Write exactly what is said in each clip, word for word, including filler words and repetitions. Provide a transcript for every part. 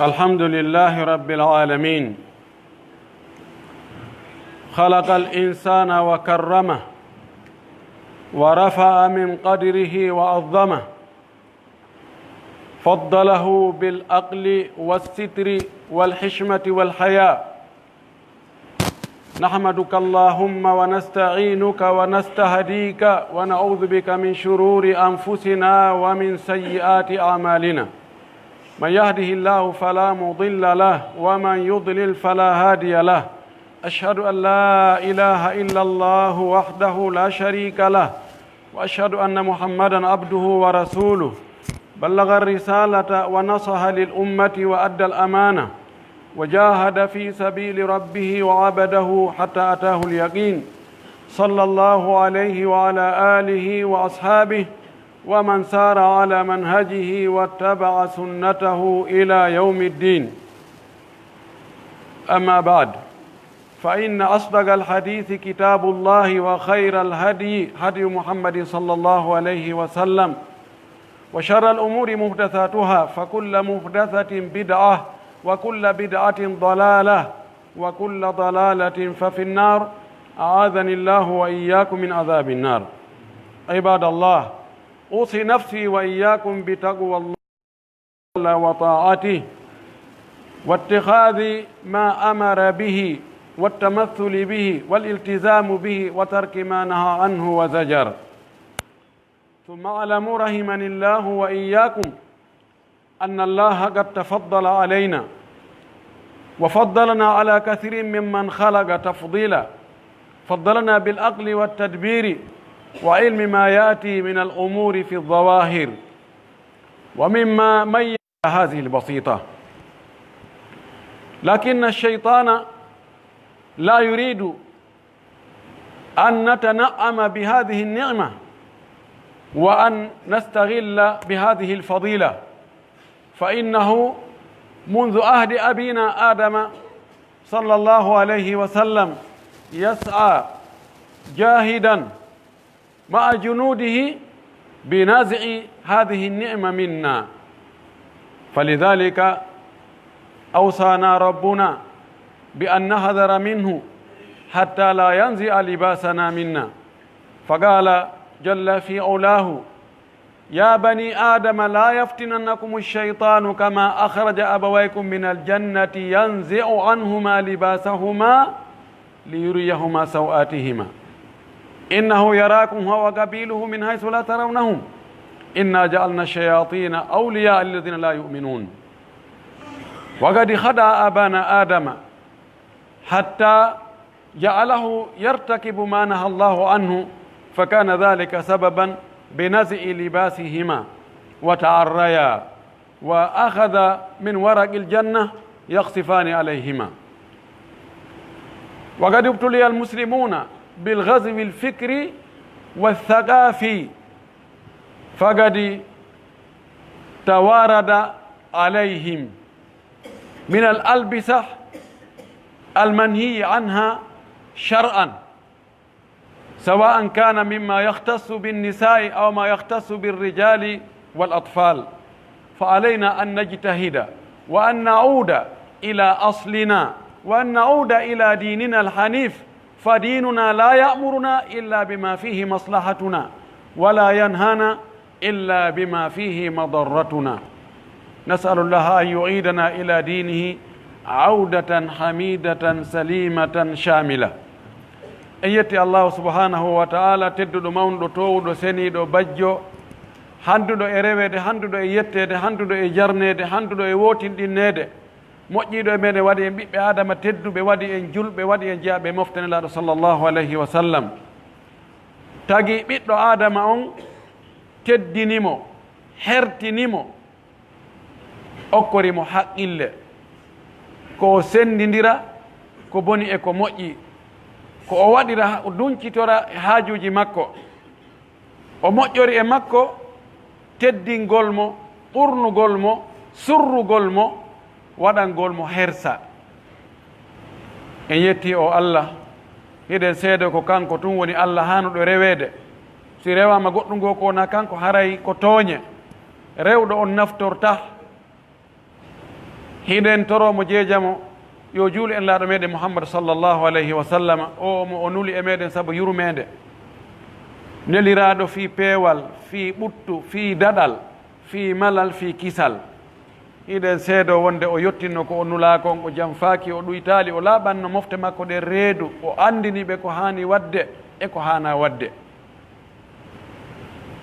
الحمد لله رب العالمين. خلق الإنسان وكرمه، ورفع من قدره وعظمه، فضله بالعقل والستر والحشمة والحياء. نحمدك اللهم ونستعينك ونستهديك ونعوذ بك من شرور أنفسنا ومن سيئات أعمالنا. من يهده الله فلا مضل له ومن يضلل فلا هادي له. أشهد أن لا إله إلا الله وحده لا شريك له، وأشهد أن محمدا عبده ورسوله. بلغ الرسالة ونصح للأمة وأدى الأمانة وجاهد في سبيل ربه وعبده حتى أتاه اليقين. صلى الله عليه وعلى آله وأصحابه ومن سار على منهجه واتبع سنته إلى يوم الدين. أما بعد، فإن أصدق الحديث كتاب الله، وخير الهدي هدي محمد صلى الله عليه وسلم، وشر الأمور محدثاتها، فكل محدثة بدعة، وكل بدعة ضلالة، وكل ضلالة ففي النار. أعاذني الله وإياكم من عذاب النار. عباد الله، أوصي نفسي وإياكم بتقوى الله وطاعته، واتخاذ ما أمر به، والتمثل به، والالتزام به، وترك ما نهى عنه وزجر. ثم اعلموا رحمني الله وإياكم أن الله قد تفضل علينا، وفضلنا على كثير ممن خلق تفضيلا، فضلنا بالعقل والتدبير وعلم ما يأتي من الأمور في الظواهر، ومما ميز هذه البسيطة. لكن الشيطان لا يريد أن نتنعم بهذه النعمة وأن نستغل بهذه الفضيلة، فإنه منذ عهد أبينا آدم صلى الله عليه وسلم يسعى جاهدا مع جنوده بنزع هذه النعمة منا. فلذلك أوصانا ربنا بأن نحذر منه حتى لا ينزع لباسنا منا. فقال جل في علاه: يا بني آدم لا يفتننكم الشيطان كما أخرج أبويكم من الجنة ينزع عنهما لباسهما ليريهما سوآتهما إنه يراكم هو وقبيله من حيث لا ترونهم إنا جعلنا الشياطين أولياء للذين لا يؤمنون وقد خدع أبانا آدم حتى جعله يرتكب ما نهى الله عنه، فكان ذلك سببا بنزع لباسهما وتعريا، وأخذ من ورق الجنة يخصفان عليهما. وقد ابتلي المسلمون بالغزو الفكري والثقافي، فقد توارد عليهم من الألبسة المنهي عنها شرعا، سواء كان مما يختص بالنساء أو ما يختص بالرجال والأطفال، فعلينا أن نجتهد وأن نعود إلى أصلنا وأن نعود إلى ديننا الحنيف، فديننا لا يأمرنا إلا بما فيه مصلحتنا ولا ينهانا إلا بما فيه مضرتنا. نسأل الله أن يعيدنا إلى دينه عودة حميدة سليمة شاملة. En yetti Allaahu subhaanahu wa ta'aala, tedduɗo, mawnuɗo, toowuɗo, seniiɗo, bajjo, handuɗo e reweede, handuɗo e yetteede, handuɗo e jarneede, handuɗo e wootinɗinneede, moƴƴiiɗo e meɗen, waɗi en ɓiɓɓe Aadama tedduɓe, waɗi en julɓe, waɗi en jeyaaɓe e mofte Nelaaɗo sallallaahu alayhi wa sallam. Tagi ɓiɗɗo Aadama on, teddini mo, hertini mo, okkori mo haqqille, ko o senndindira ko boni e ko moƴƴi, ko o waɗira, o dunkitora e haajuuji makko, o moƴƴori e makko, teddingol mo, ɓurnugol mo, surrugol mo, waɗangol mo hersa. En yetti o Allah, hiɗen seede ko kanko tun woni Allah haanuɗo reweede. Si rewaama goɗɗum goo ko wonaa kanko, haray ko tooñe. Rewɗo on naftortaa. Hiɗen toroo mo jeejamo, yo juulu en laaɗo meɗen Muhammad sallallahu alayhi wa sallam, o mo o nuli e meɗen sabu yurmeende. Neliraaɗo fii peewal, fii ɓuttu, fii daɗal, fii malal, fii kisal. Hiɗen seedoo wonde o yottinno ko o nulaa kon, o janfaaki, o ɗuytaali, o laaɓanno mofte makko ɗen reedu, o anndini ɓe ko haani waɗde e ko haanaa waɗde.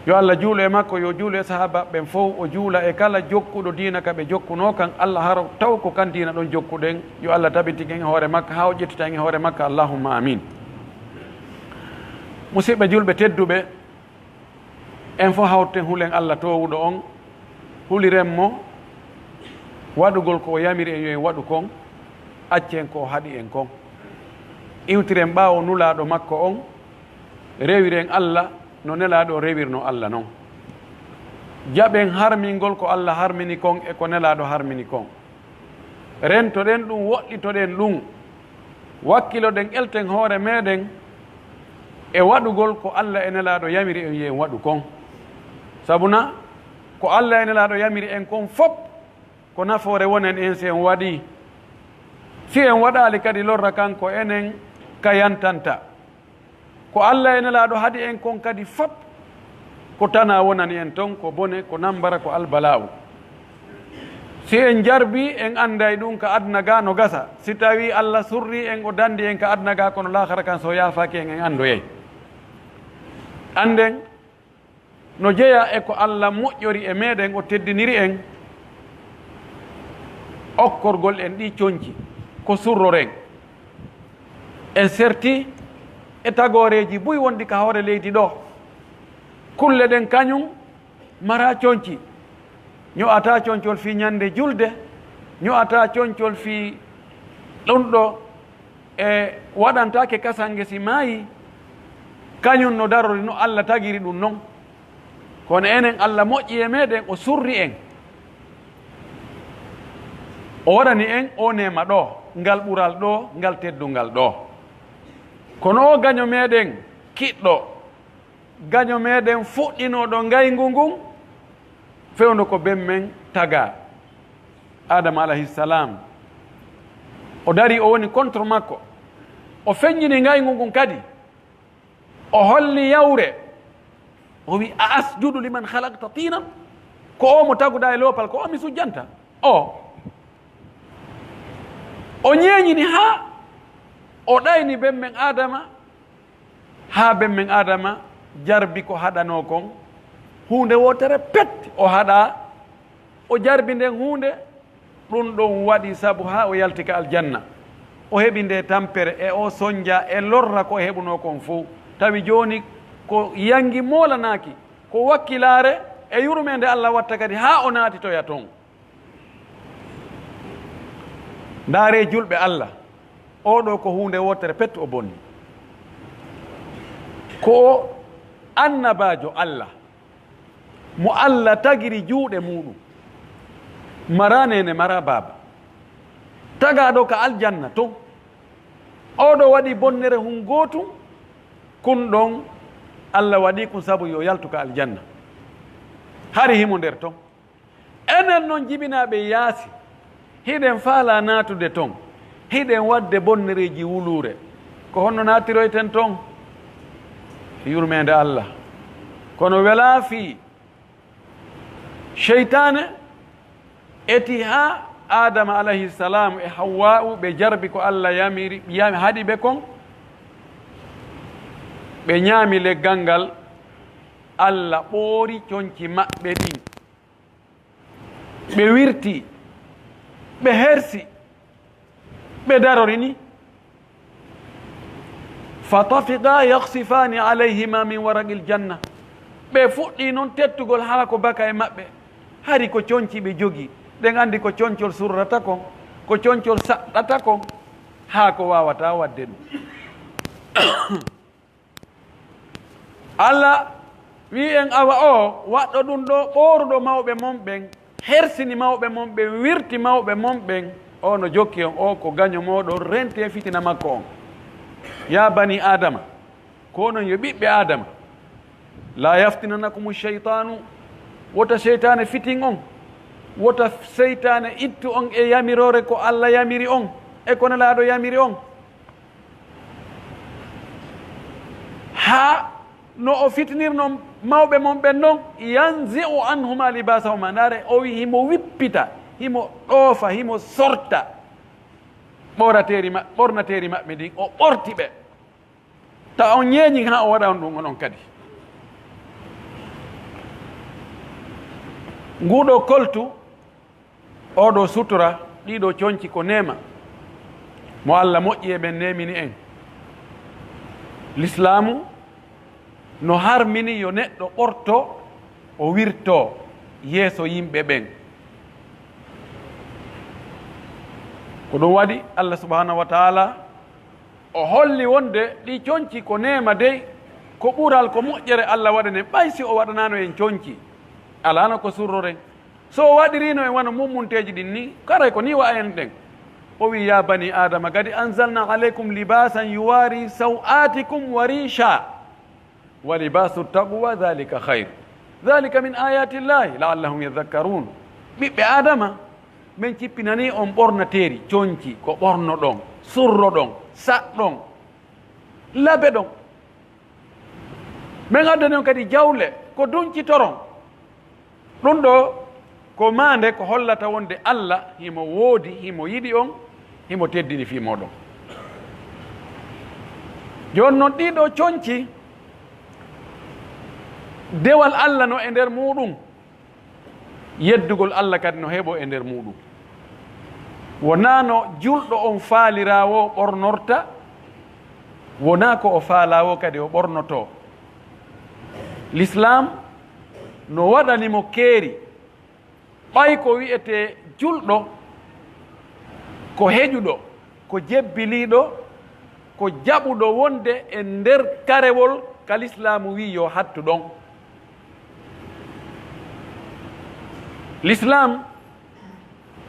Yo Allah juulu e makko, yo juulu e sahaaba ɓen fow, o juula e kala jokkuɗo diina ka ɓe jokkunoo kan. Allah haro taw ko kan diina ɗon jokkuɗen. Yo Allah tabitin en e hoore makka, haa o ƴettita en e hoore makka. Allahumma amin. Musidɓe julɓe tedduɓe, en fow hawten hulen Allah toowuɗo on, huliren mo waɗugol ko o yamiri en yo en waɗu kon, accen ko o haɗi en kon. Iwtiren ɓaawo nulaaɗo makko on, rewiren Allah no Nelaaɗo rewirno Allah non. Jaɓen harmingol ko Allah harmini kon e ko Nelaaɗo harmini kon. Rentoɗen ɗun, woɗɗitoɗen ɗun, wakkiloɗen, elten hoore meɗen e waɗugol ko Allah e Nelaaɗo yamiri en yo en waɗu kon. Sabuna ko Allah e Nelaaɗo yamiri en kon fop, ko nafoore wonen en si en waɗii. Si en waɗaali kadi, lorra kanko enen ka yantanta. Ko Alla e Nelaaɗo haɗi en kon kadi fop, ko tanaa wonani en ton, ko bone, ko nambara, ko albala'u. Si en jarbii, en annday ɗun ka aduna gaa no gasa. Si tawii Alla surrii en, o danndi en ka aduna gaa, kono laakara kan, si o yaafaaki en, en anndoyay. Annden, no jeyaa e ko Alla moƴƴori e meɗen, o teddiniri en, okkorgol en ɗii conci, ko surroren. En serti e tagooreeji buy wonɗi ka hoore leydi ɗoo. Kulle ɗen kañun maraa conci. Ño'ataa concol fii ñande julde, ño'ataa concol fii ɗun ɗoo, e waɗantaake kasange si maayii. Kañun no darori no Alla tagiri ɗun non. Kono enen, Alla moƴƴi e meɗen, o surri en. O waɗani en oo neema ɗoo, ngal ɓural ɗoo, ngal teddungal ɗoo. Kono oo gaño meɗen kiɗɗo, gaño meɗen fuɗɗinooɗo ngayngu ngun, fewndo ko ben men tagaa, Aadama alayhi salaam. O darii, o woni contre makko. O feññini ngayngu ngun kadi. O holli yawre. O wi'i, "A asjudu liman khalaqta tinan?" Ko oo mo taguɗaa e loopal, ko oo mi sujjanta? Oo. O ñeeñini haa o ɗayni ben men Aadama, haa ben men Aadama jarbi ko haɗanoo kon. Huunde wootere pet o haɗaa, o jarbi nden huunde, ɗun ɗon waɗi sabu haa o yalti ka aljanna. O heɓi ndee tampere e oo sonja e lorra ko o heɓunoo kon fow. Tawi jooni ko yangi moolanaaki, ko wakkilaare e yurmeende Alla watta kadi haa o naatitoya ton. Ndaaree julɓe Alla, oo ɗoo ko huunde wootere pet o bonni. Ko o annabaajo Alla. Mo Alla tagiri juuɗe muuɗum, maraa neene, maraa baaba, tagaaɗo ka aljanna ton. Oo ɗoo waɗi bonnere hun gootun, kun ɗon Alla waɗi kun sabu yo yaltu ka aljanna. Hari himo nder ton. Enen non jibinaaɓe yaasi, hiɗen faalaa naatude ton, hiɗen waɗde bonnereeji wuluure. Ko honno naatiroyten ton? Yurmeende Alla. Kono welaa fii, seytaane eti haa Aadama alayhi salaam e Hawwa'u ɓe jarbi ko Alla yamiri, yam-, haɗi ɓe kon. Ɓe ñaami leggal ngal, Alla ɓoori conci maɓɓe ɗin. Ɓe wirti, ɓe hersi, ɓe darori ni. Fatafiqa yakhsifani alayhima min waraqil janna. Ɓe fuɗɗii non tettugol haako baka e maɓɓe. Hari ko conci ɓe jogii. Ɗen anndi ko concol surrata kon, ko concol saɗɗata kon, haako waawataa waɗde ɗum. Alla wi'i en, awa o waɗɗo ɗum ɗo, ɓooruɗo mawɓe mon ɓen, hersini mawɓe mon ɓen, wirti mawɓe mon ɓen, o no jokki on, o ko gaño mooɗon, rentee fitina makko on. Ya bani Aadama, ko onon yo ɓiɓɓe Aadama, la yaftinannakumu shaytanu, wota seytaane fitin on. Wota seytaane ittu on e yamiroore ko Alla yamiri on, e ko Nelaaɗo yamiri on. Haa no o fitinirno mawɓe mon ɓen non, "yanzi'u anhuma libasahuma." Ndaare, o wi himo wippita, himo ɗoofa, himo sorta ɓorateeri ma-, ɓornateeri maɓɓe ndin, o ɓorti ɓe. Ta on ɲeeɲii haa o waɗa on ɗum onon kadi. Nguɗo koltu, oo ɗoo sutura, ɗii ɗoo conci ko neema mo Alla moƴƴi e ɓen neemini en. Lislaamu no harmini yo neɗɗo ɓorto, o wirtoo yeeso yimɓe ɓen. Ko ɗum waɗi Alla subhanahu wa ta'ala o holli wonde ɗi conci ko neema dey, ko ɓural, ko moƴƴere Alla waɗani en. Ɓay si o waɗanaano en conci, alaano ko surroren. So o waɗiriino en wano mummunteeji ɗin ni, karay ko ni wa'a en ɗen. O wi, "Ya bani Adama, qad anzalna alaykum libasan yuwari saw'atikum wa risha." "Wa libasu taqwa dhalika khayr. Dhalika min ayati Llahi la'allahum yadhakkarun." Ɓiɓɓe Adama, men cippinanii on ɓornateeri, conci, ko ɓornoɗon, surroɗon, saɗɗon, labeɗon. Men addani on kadi jawle, ko duncitoron. Ɗum ɗoo ko maande ko hollata wonde Alla himo woodi, himo yiɗi on, himo teddini fii mooɗon. Jooni non, ɗii ɗoo conci, dewal Alla no e nder muuɗum, yeddugol Alla kadi no heɓoo e nder muuɗum. Wonaa no julɗo on faaliraawo ɓornorta, wonaa ko o faalaa woo kadi o ɓornotoo. Lislaam no waɗani mo keeri. Ɓay ko wi'etee julɗo, ko heƴuɗo, ko jebbiliiɗo, ko jaɓuɗo wonde e nder karewol ka Lislaamu wi'i yo hattu ɗon. Lislaam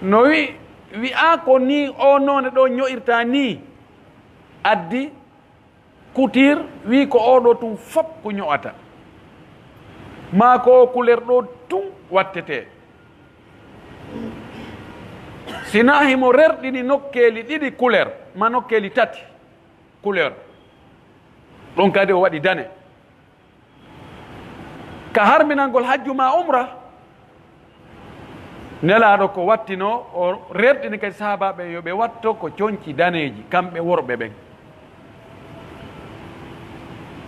no wi-, wi'aa ko nii oo noone ɗoo ɲo'irtaa nii, addi Couture wi'i ko oo ɗoo tun fow ko ɲo'ata, maa ko oo couleur ɗoo tun wattetee. Si naa himo rerɗini nokkeeli ɗiɗi couleur, maa nokkeeli tati couleur, ɗon kadi o waɗi dane. Ka harminangol hajju maa umra, Nelaaɗo ko wattinoo, o rerɗini kadi sahaabaaɓe yo ɓe watto ko conci daneeji, kamɓe worɓe ɓen.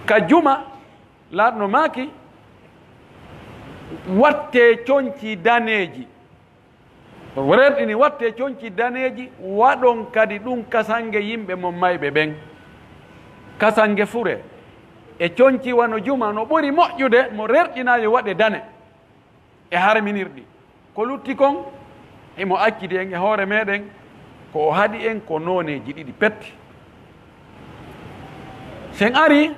Ka juma, Laaɗno maaki, wattee conci daneeji. Rerɗini, wattee conci daneeji, waɗon kadi ɗun kasange yimɓe mon mayɓe ɓen. Kasange fure e conci wano juma no ɓuri moƴƴude mo rerɗinaa yo waɗe dane e harminirɗi. Ko lutti kon, himo accidi en e hoore meɗen, ko o haɗi en ko nooneeji ɗiɗi pet. Sen ari,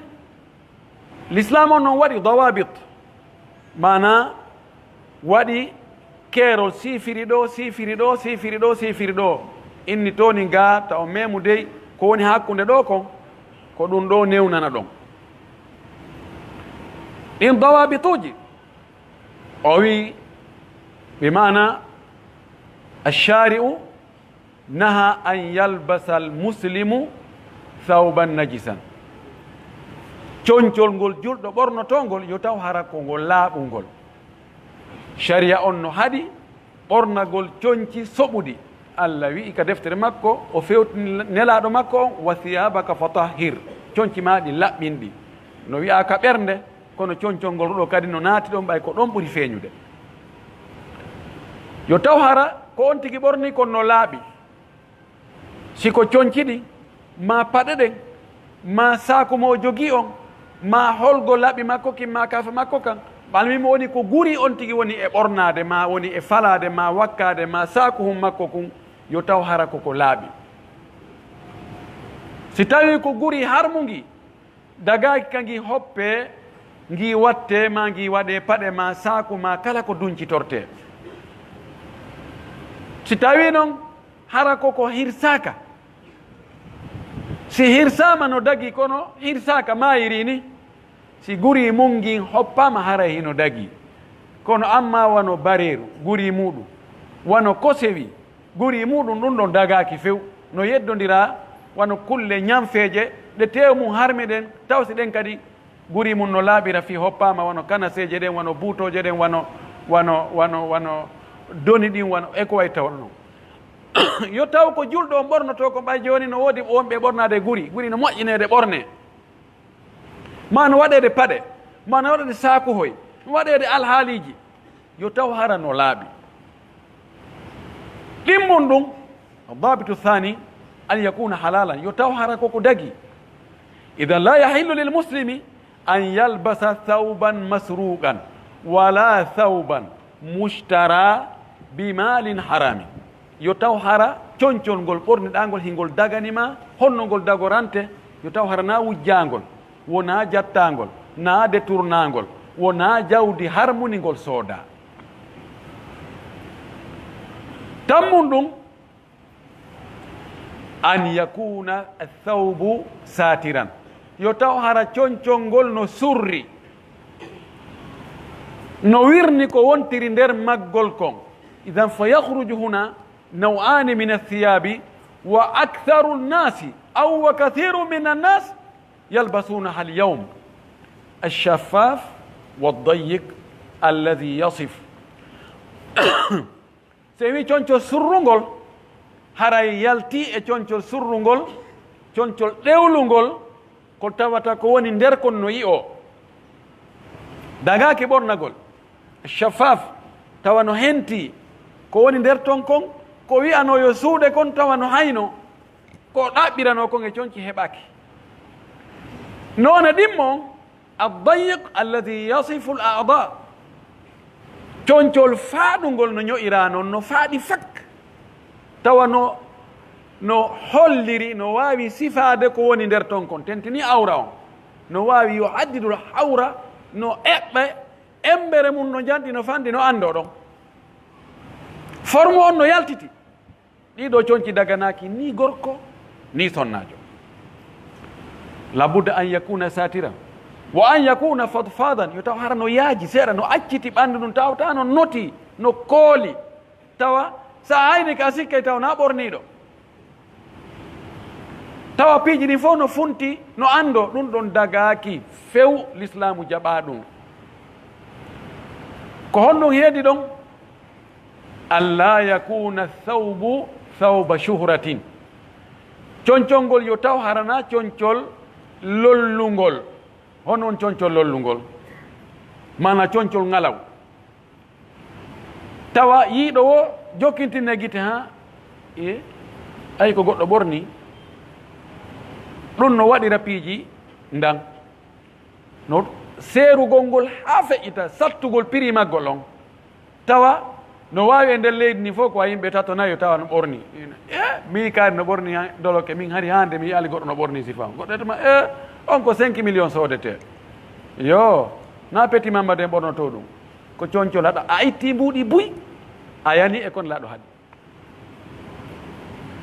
Lislaam on non waɗi dawabit, maanaa waɗi keerol, siifiri ɗoo, siifiri ɗoo, siifiri ɗoo, siifiri ɗoo. Inni toni gaa, ta on meemu dey, ko woni hakkunde ɗoo kon, ko ɗun ɗoo newnana ɗon. Ɗin dawabituuji, o wi'i, bi maana, ash-shari'u naha an yalbasa al-muslimu thawban najisan. Concol ngol julɗo ɓornotoo ngol, yo taw hara ko ngol laaɓungol. Shari'a on no haɗi ɓornagol conci soɓuɗi. Alla wi'i ka deftere makko, o fewtini Nelaaɗo makko on, "Wa thiyabaka fatahhir." Conci maa ɗin laɓɓin ɗi. No wi'aa ka ɓernde, kono concol ngol ɗoo kadi no naati ɗon, ɓay ko ɗon ɓuri feeɲude. Yo taw hara ko on tigi ɓorni kon no laaɓi. Si ko conci ɗin, maa paɗe ɗen, maa saaku mo o jogii on, maa holgo laɓi makko kin, maa kaafa makko kan, ɓalmi mo woni ko guri on tigi woni e ɓornaade, maa woni e falaade, maa wakkaade, maa saaku hun makko kun, yo taw hara ko ko laaɓi. Si tawii ko guri harmungi, dagaaki ka ngi hoppee, ngi wattee, maa ngi waɗee paɗe, maa saaku, maa kala ko duncitortee. Si tawii non, hara ko ko hirsaaka. Si hirsaama no dagii, kono hirsaaka maayirii ni. Si guri mun ngin hoppaama, haray hino dagii. Kono amma wano bareeru, guri muuɗum, Wano kosewi, guri muɗum ɗum ɗon dagaaki few, no yeddondira wano kulle ñanfeeje ɗe teewu mum harmi ɗen, tawsi ɗen kadi guri mum no laaɓira fii hoppaama wano kanaseeje ɗen, wano buutooje ɗen, wano, wano, wano, wano doni ɗin, wano e ko wayi tawno non. Yo taw ko julɗo on ɓornotoo kon, ɓay jooni no woodi wonɓe ɓornaade guri, guri no moƴƴineede ɓorne. Maa no waɗeede paɗe, maa no waɗeede saakuhoy, no waɗeede alhaaliiji, yo taw hara no laaɓi. Ɗimmun ɗum, الضابط الثاني أن يكون حلالا, yo taw hara ko ko dagi. إذا لا يحل للمسلم أن يلبس ثوبا مسروقا ولا ثوبا مشترى بمال حرام. Yo taw hara concol ngol ɓorniɗaa ngol hingol dagani ma, honno ngol dagorante? Yo taw hara naa wujjaangol, wonaa jattaangol, naa deturnaangol, wonaa jawdi harmundi ngol soodaa. Tammun ɗum, أن يكون الثوب ساترا. Yo taw hara concol ngol no surri, no wirni ko wontiri nder maggol kon. إذن فيخرج هنا نوعان من الثياب، وأكثر الناس أو وكثير من الناس يلبسونها اليوم، الشفاف والضيق الذي يصف. Si en wii concol surrungol, haray yaltii e concol surrungol, concol ɗewlungol, ko tawata ko woni nder kon no yi'oo. Dagaaki ɓornagol, shafaaf, tawa no hentii, ko woni nder ton kon, ko wi'anoo yo suuɗe kon, tawa no haynoo, ko ɗaɓɓiranoo kon e conci heɓaaki. Noone ɗimmo on, الضيق الذي يصف الأعضاء. Concol faaɗungol no ño'iraa non, no faaɗi fak. Tawa no, no holliri, no waawi sifaade ko woni nder ton kon. Tentini awra on. No waawi يحدد العورة, no eɓɓa, emmbere mun no janti, no fanɗi, no anndoo ɗon. Forme on no yaltiti. Ɗii ɗoo conci daganaaki nii gorko, nii sonnaajo. لابد أن يكون ساترا، وأن يكون فضفاضا, yo taw hara no yaaji seeɗa, no acciti ɓanndu ndun, tawa, tawa no noti, no kooli. Tawa, sa ayni ka sikkay taw na ɓorniiɗo. Tawa piiji ɗin fow no funti, no anndoo, ɗun ɗon dagaaki few, Lislaamu jaɓaa ɗun. Ko honɗun heedi ɗon? ألا يكون الثوب ثوب شهرة. Concol ngol yo taw hara na concol lollungol. Hono on concol lollungol? Maanaa concol ngalaw. Tawa yiiɗo wo jokkintinne gite haa, e, ayi ko goɗɗo ɓorni. Ɗun no waɗira piiji ndan. No seerugol ngol haa feƴƴita, sattugol piri maggol on. Tawa no waawi e nder leydi ndin fof ko a yimɓe tato nayo tawa no ɓorni. E, mii kaari no ɓorni ha-, doloke, min hari hande mi yi'ali goɗɗo no ɓorni sifa on. Goɗɗo tuma, e, on ko cinq millions soodete. Yo, na Petit Mamba den ɓornoto ɗum. Ko concol haɗa, a itti mbuuɗi buy, a yani e kon laaɗo haɗi.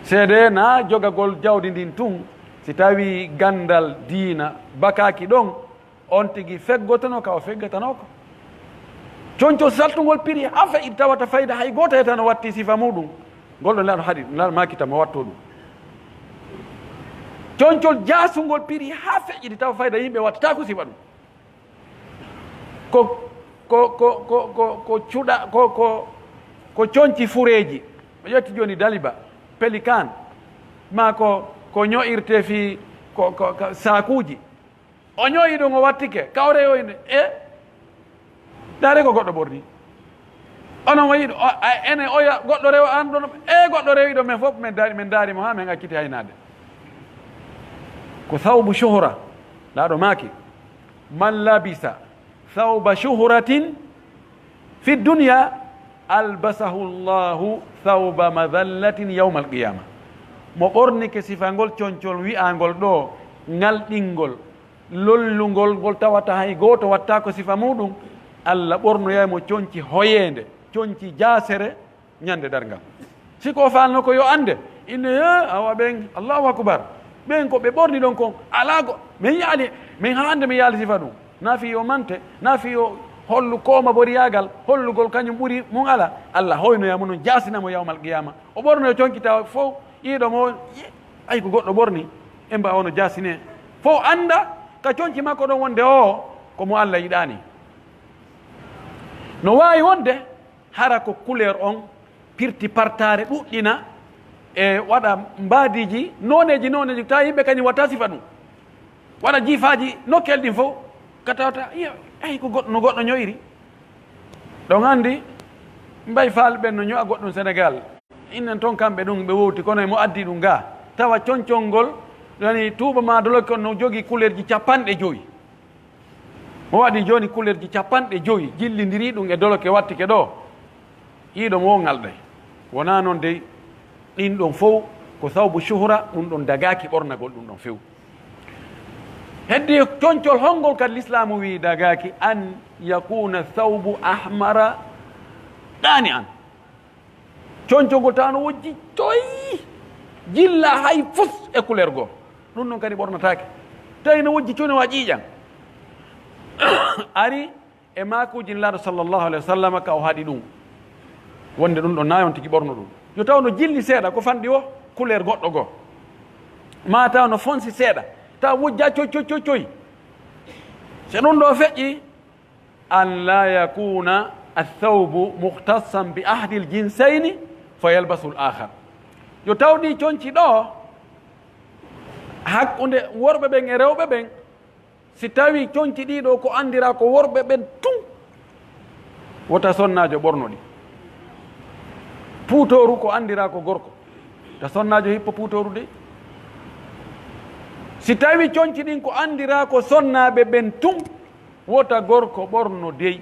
Seede na jogagol jawdi ndin tun, si tawi gandal diina bakaaki ɗon, on tigi feggotono ka o feggatanoo ko. Concol saltungol piri haa feƴƴi tawata fayda hay gooto hetaa no watti sifa muuɗum. Ngol ɗon laaɗo haɗi, laaɗo maakita mo watto ɗum. Concol jaasungol piri haa feƴƴi tawa fayda yimɓe wattataako sifa ɗum. Ko, ko, ko, ko, ko, ko cuɗa, ko, ko, ko conci fureeji. Mi ƴetti jooni daliba, pelikaan, maa ko, ko ño'irtee fii ko, ko, ko saakuuji. O ño'i ɗum, o wattike, ka o rewoyi nde. E? Ndaare ko goɗɗo ɓorni. Onon o yiɗo, o, a, ene oya goɗɗo rewo an ɗon. E goɗɗo rewi ɗo, men fof men daari, men daari mo haa men acciti haynaade. Ko sawbu shuhra, laaɗo maaki. Man labisa sawba shuhratin fi dunya albasahu Allahu sawba madhallatin yawmal qiyama. Mo ɓornike sifangol concol wi'angol ɗo, ngalɗingol, lollungol, ngol tawata hay gooto wattaako sifa muuɗum, Allah ɓornoyay mo conci hoyeende, conci jaasere, ñande darngal. Si ko o faalno ko yo annde, inne, he, awa ɓen, Allahu akbar, ɓen ko ɓe ɓorni ɗon kon, alaa go-, min yaali, min haa hannde min yaali sifa ɗum. Na fii yo mante, na fii yo Hollu kooma boriyaagal, hollugol kañum ɓuri mun ala. Allah hoynoya mo non, jaasina mo yawmal qiyaama. O ɓornoyo conci tawa fow, yiiɗo mo, ye, ay ko goɗɗo ɓorni, en mba ono jaasine. Fow annda ka conci makko ɗon wonde o, ko mo Allah yiɗaani. No waawi wonde, hara ko couleur on pirti partaare ɗuɗɗina e waɗa mbaadiiji nooneeji nooneeji, tawa yimɓe kañum watta sifa ɗum. Waɗa jiifaaji nokkel ɗin fow, ka tawata, iyo, ay, ko goɗɗo, no goɗɗo ño'iri. Ɗon anndi, mbay faalɓe no ño'a goɗɗum Senegal. Innen ton kamɓe ɗum ɓe wowti, kono e mo addi ɗum ga. Tawa concol ngol, yani tuuba ma doloke on no jogii kulerji capanɗe jowi. Mo waɗi jooni kulerji capanɗe jowi, jillindiri ɗum e doloke wattike ɗo. Yiiɗo mo won alɗay. Wonaa non dey, ɗin ɗon fow ko sawbu shuhra, ɗum ɗon dagaaki ɓornagol ɗum ɗon few. Heddi concol hongol kadi Lislaamu wi'i dagaaki, an yakuna sawbu ahmara ɗaani an. Concol ngol tawa no wojji coy, jilla hay fus e kuleer goo. Ɗum ɗon kadi ɓornataake. Tawi no wojji coy no wa ƴiiƴan. Ari e maakuuji Nelaaɗo sallallahu alaihi wasallam ka o haɗi ɗum. Wonde ɗum ɗon na yon tigi ɓorno ɗum. Yo taw no jilli seeɗa, ko fanɗi o, kuleer goɗɗo goo. Maa taw no fonsi seeɗa, taw wojja coy, coy, coy, coy. So ɗum ɗo feƴƴi, an la yakuna athawbu mukhtassan bi ahadil jinsayni fa yalbasu al akhar. Yo taw ɗi conci ɗo hakkunde worɓe ɓen e rewɓe ɓen, si tawi conci ɗi ɗo ko anndira ko worɓe ɓen tun, wota sonnaajo ɓorno ɗi. Puutooru ko anndira ko gorko, ta sonnaajo hippo puutooru dey. Si tawi conci ɗin ko anndira ko sonnaaɓe ɓen tun, wota gorko ɓorno dey.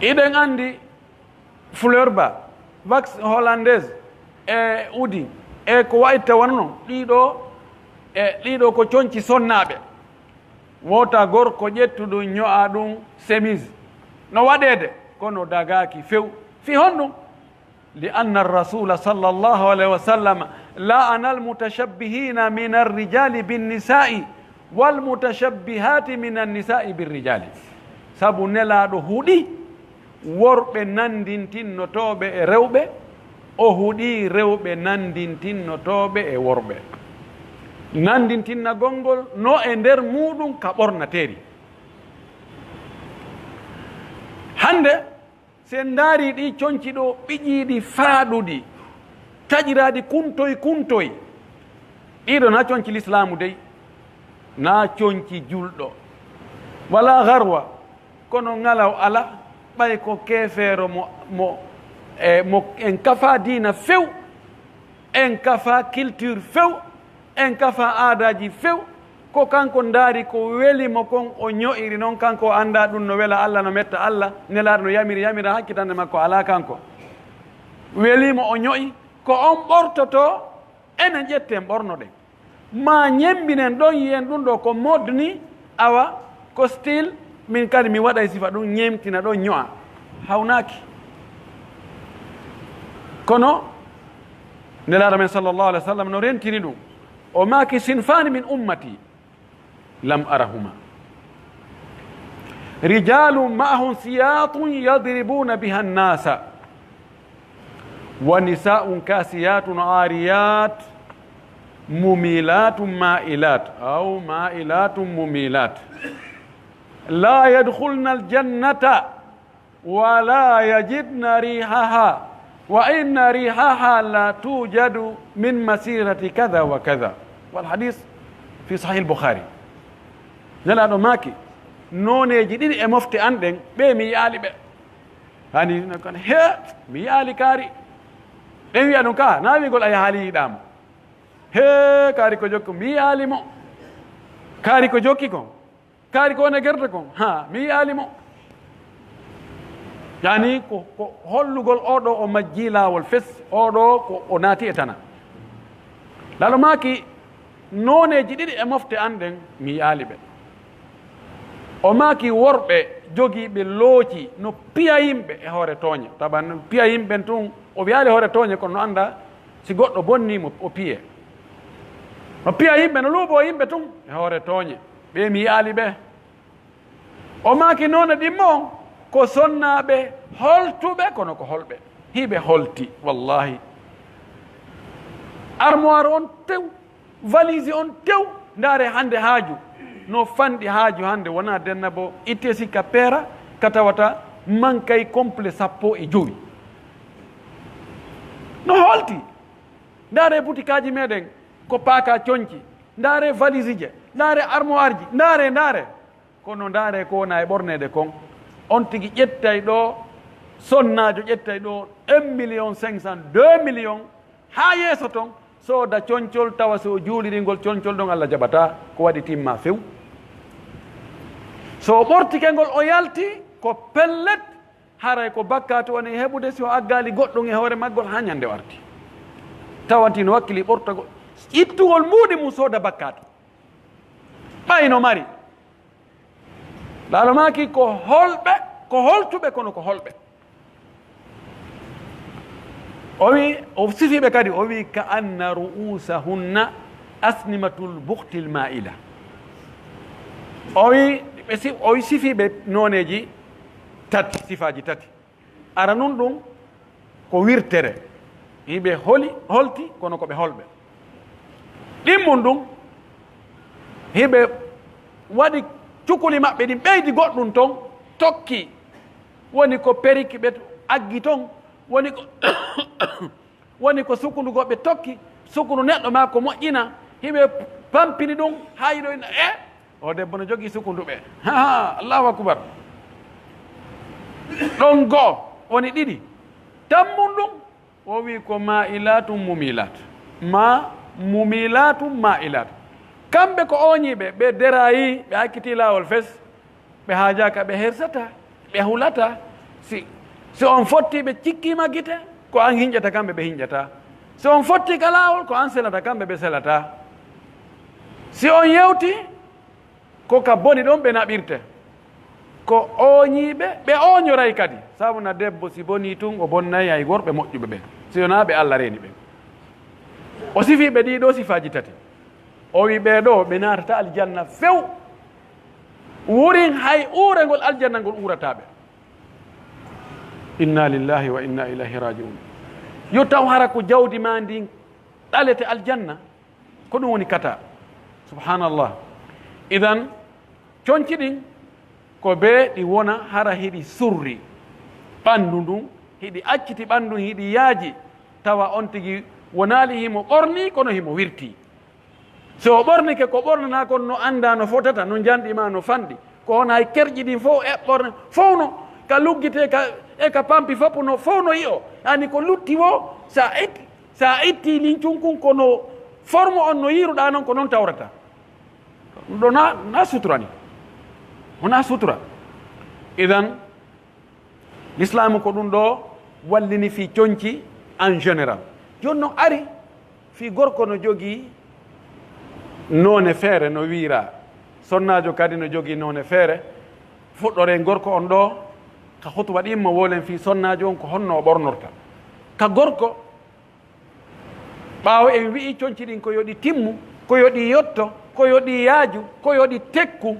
Iɗen anndi fleur ba, wax hollandaise, e udi, e ko wa'itta wano non, ɗiɗo, e ɗiɗo ko conci sonnaaɓe. Wota gorko ƴettu ɗum, ño'a ɗum chemise. No waɗeede, kono dagaaki few. Fi honɗum? Li anna rasula sallallahu alaihi wasallam la'ana almutashabbihina min arrijali binnisa'i wal mutashabbihati min annisa'i birrijali. Sabu Nelaaɗo huɗi worɓe nandintinnotooɓe e rewɓe, o huɗi rewɓe nandintinnotooɓe e worɓe. Nandintinnagol ngol no e nder muuɗum ka ɓornateeri. Hannde, si en ndaarii ɗii conci ɗoo ɓiƴiiɗi, faaɗuɗi, taƴiraaɗi kuntoy kuntoy, ɗii ɗoo na conci lislaamu dey, na conci julɗo. Walaa garwa, kono ŋalaw alaa, ɓay ko keefeero mo, mo, e, mo en kafaa diina few, en kafaa culture few, en kafaa aadaaji few, ko kanko ndaari ko weli mo kon, o ño'iri non, kanko o anndaa ɗum no wela Alla, no metta Alla, Nelaaɗo no yamiri, yamira, hakkitannde makko alaa kanko. Weli mo, o ño'i, ko on ɓortotoo, enen ƴetten ɓornoɗen. Maa ñemmbinen ɗon, yi'en ɗum ɗoo ko mode ni, awa, ko style, min kadi mi waɗay sifa ɗum, ñemtina ɗon, ño'a. Hawnaaki. Kono, Nelaaɗo men sallallahu alaihi wasallam no rentini ɗum. O maaki, "Sinfani min ummati lam arahuma. Rijalun ma'ahum siyatun yadribuna biha an-nasa, wa nisa'un kasiyatun ariyat, mumilatun ma'ilat, aw ma'ilatun mumilat. La yadkhulna al-jannata." Wa la yajidna rihaha, wa inna rihaha la tujadu min masirati kadha wa kadha. Wal hadis fi Sahih Bukhari. Nelaaɗo maaki, nooneeji ɗiɗi e mofte an ɗen, ɓe mi yi'aali ɓe. Hani, no kon, he, mi yi'aali kaari. Ɓen wi'a ɗum ka, na wi'ugol a yahaali yiɗaama. He, kaari ko jokki, mi yi'aali mo. Kaari ko jokki kon. Kaari ko woni e gerte kon? Haa, mi yi'aali mo. Yani ko, ko hollugol oo ɗoo o majjii laawol fes, oo ɗoo ko o naati e tana. Laalo maaki, nooneeji ɗiɗi e mofte an ɗen, mi yi'aali ɓe. O maaki worɓe jogiiɓe looci no piya yimɓe e hoore tooñe. Taban piya yimɓe tun, o wi'aali hoore tooñe, kono no annda si goɗɗo bonnii mo, o piyee. No piya yimɓe, no luuɓoo yimɓe tun e hoore tooñe. Ɓe mi yi'aali ɓe. O maaki noone ɗimmo on, ko sonnaaɓe holtuɓe, kono ko holɓe? Hiɓe holti, wallahi. Armoire on tew, valise on tew, ndaare hande haaju. No fanɗi haaju hande, wona denna bo, itte sikka peera, ka tawata mankay complet sappo e jowi. No holti. Ndaare butikaaji meɗen, ko paaka conci. Ndaare valise je, ndaare armoire ji, ndaare, ndaare. Kono ndaare ko wona e ɓorneede kon. On tigi ƴettay ɗo, sonnaajo ƴettay ɗo un million cinq cents, deux millions, haa yeeso ton, sooda concol, tawa si o juuliri ngol concol ɗon, Alla jaɓataa, ko waɗi timma few. So o ɓortike ngol, o yalti, ko pellet, haray ko bakkaatu on e heɓude si o aggaali goɗɗun e hoore maggol haa ñande o arti. Tawanti no wakkili ɓortagol, ittugol mbuuɗi mun sooda bakkaatu. Ɓay no mari. Laalo maaki ko holɓe, ko holtuɓe, kono ko holɓe? O wi, o sifi ɓe kadi, o wi, "Ka anna ru'usahunna asnimatul bukhtil ma'ila." O wi, ɓe si-, o wi sifi ɓe nooneeji tati, sifaaji tati. Aranun ɗun ko wirtere. Hiɓe holi, holti, kono ko ɓe holɓe. Ɗimmun ɗun, hiɓe waɗi cukuli maɓɓe ɗin, ɓeydi goɗɗun ton, tokki. Woni ko periki ɓe aggi ton, woni ko, woni ko sukundu goɓɓe tokki, sukundu neɗɗo maa ko moƴƴina, hiɓe pampini ɗun, haa yiɗo ina, e, o debbo no jogii sukundu ɓe. Ha, ha, Allahu akbar. Ɗon go'o, woni ɗiɗi. Tammun ɗun, o wi ko ma'ilatun mumilat. Ma mumilatun ma'ilat. Kamɓe ko ooñiiɓe, ɓe deraayi, ɓe accitii laawol fes. Ɓe haajaaka, ɓe hersataa, ɓe hulataa. Si, si on fottii, ɓe cikkiima gite, ko an hinƴata, kamɓe ɓe hinƴataa. Si on fottii ka laawol, ko an selata, kamɓe ɓe selataa. Si on yewtii, ko ka boni ɗon ɓe naɓirte. Ko ooñiiɓe, ɓe ooñoray kadi. Sabu na debbo, si bonii tun, o bonnay hay worɓe moƴƴuɓe ɓen, si wonaa ɓe Alla reeni ɓen. O sifii ɓe ɗii ɗoo sifaaji tati. O wi, "Ɓee ɗoo, ɓe naatataa aljanna few. Wurin hay uurengol aljanna ngol uurataa ɓe." Inna lillahi wa inna ilayhi raji'un. Yo taw hara ko jawdi maa ndin ɗalete aljanna? Ko ɗun woni kata. Subhanallah. Idan, conci ɗin, ko bee ɗi wona hara hiɗi surri ɓandu ndun, hiɗi acciti ɓandu ndun, hiɗi yaaji, tawa on tigi wonaali himo ɓorni, kono himo wirti. Si o ɓornike ko ɓornanaa kon, no anndaa no fotata, no njanɗi maa no fanɗi, ko hono hay kerƴi ɗin fow eɓɓorne, fow no ka luggitee ka, e ka pampi fow no, fow no yi'o. Yaani ko lutti woo, sa et-, sa itti lincun kun, ko no forme on no yiiruɗaa non, ko non tawrata. Ɗun ɗoo na, na sutura ni. Wonaa sutura. Idan, Lislaamu ko ɗun ɗoo wallini fii conci en général. Jooni non ari fii gorko no jogii noone feere no wiiraa, sonnaajo kadi no jogii noone feere. Fuɗɗoren gorko on ɗoo, ka hutuba ɗin mo woolen fii sonnaajo on ko honno o ɓornorta. Ka gorko, Ɓaawo en wi'i conci ɗin ko yo ɗi timmu, ko yo ɗi yotto, ko yo ɗi yaaju, ko yo ɗi tekku,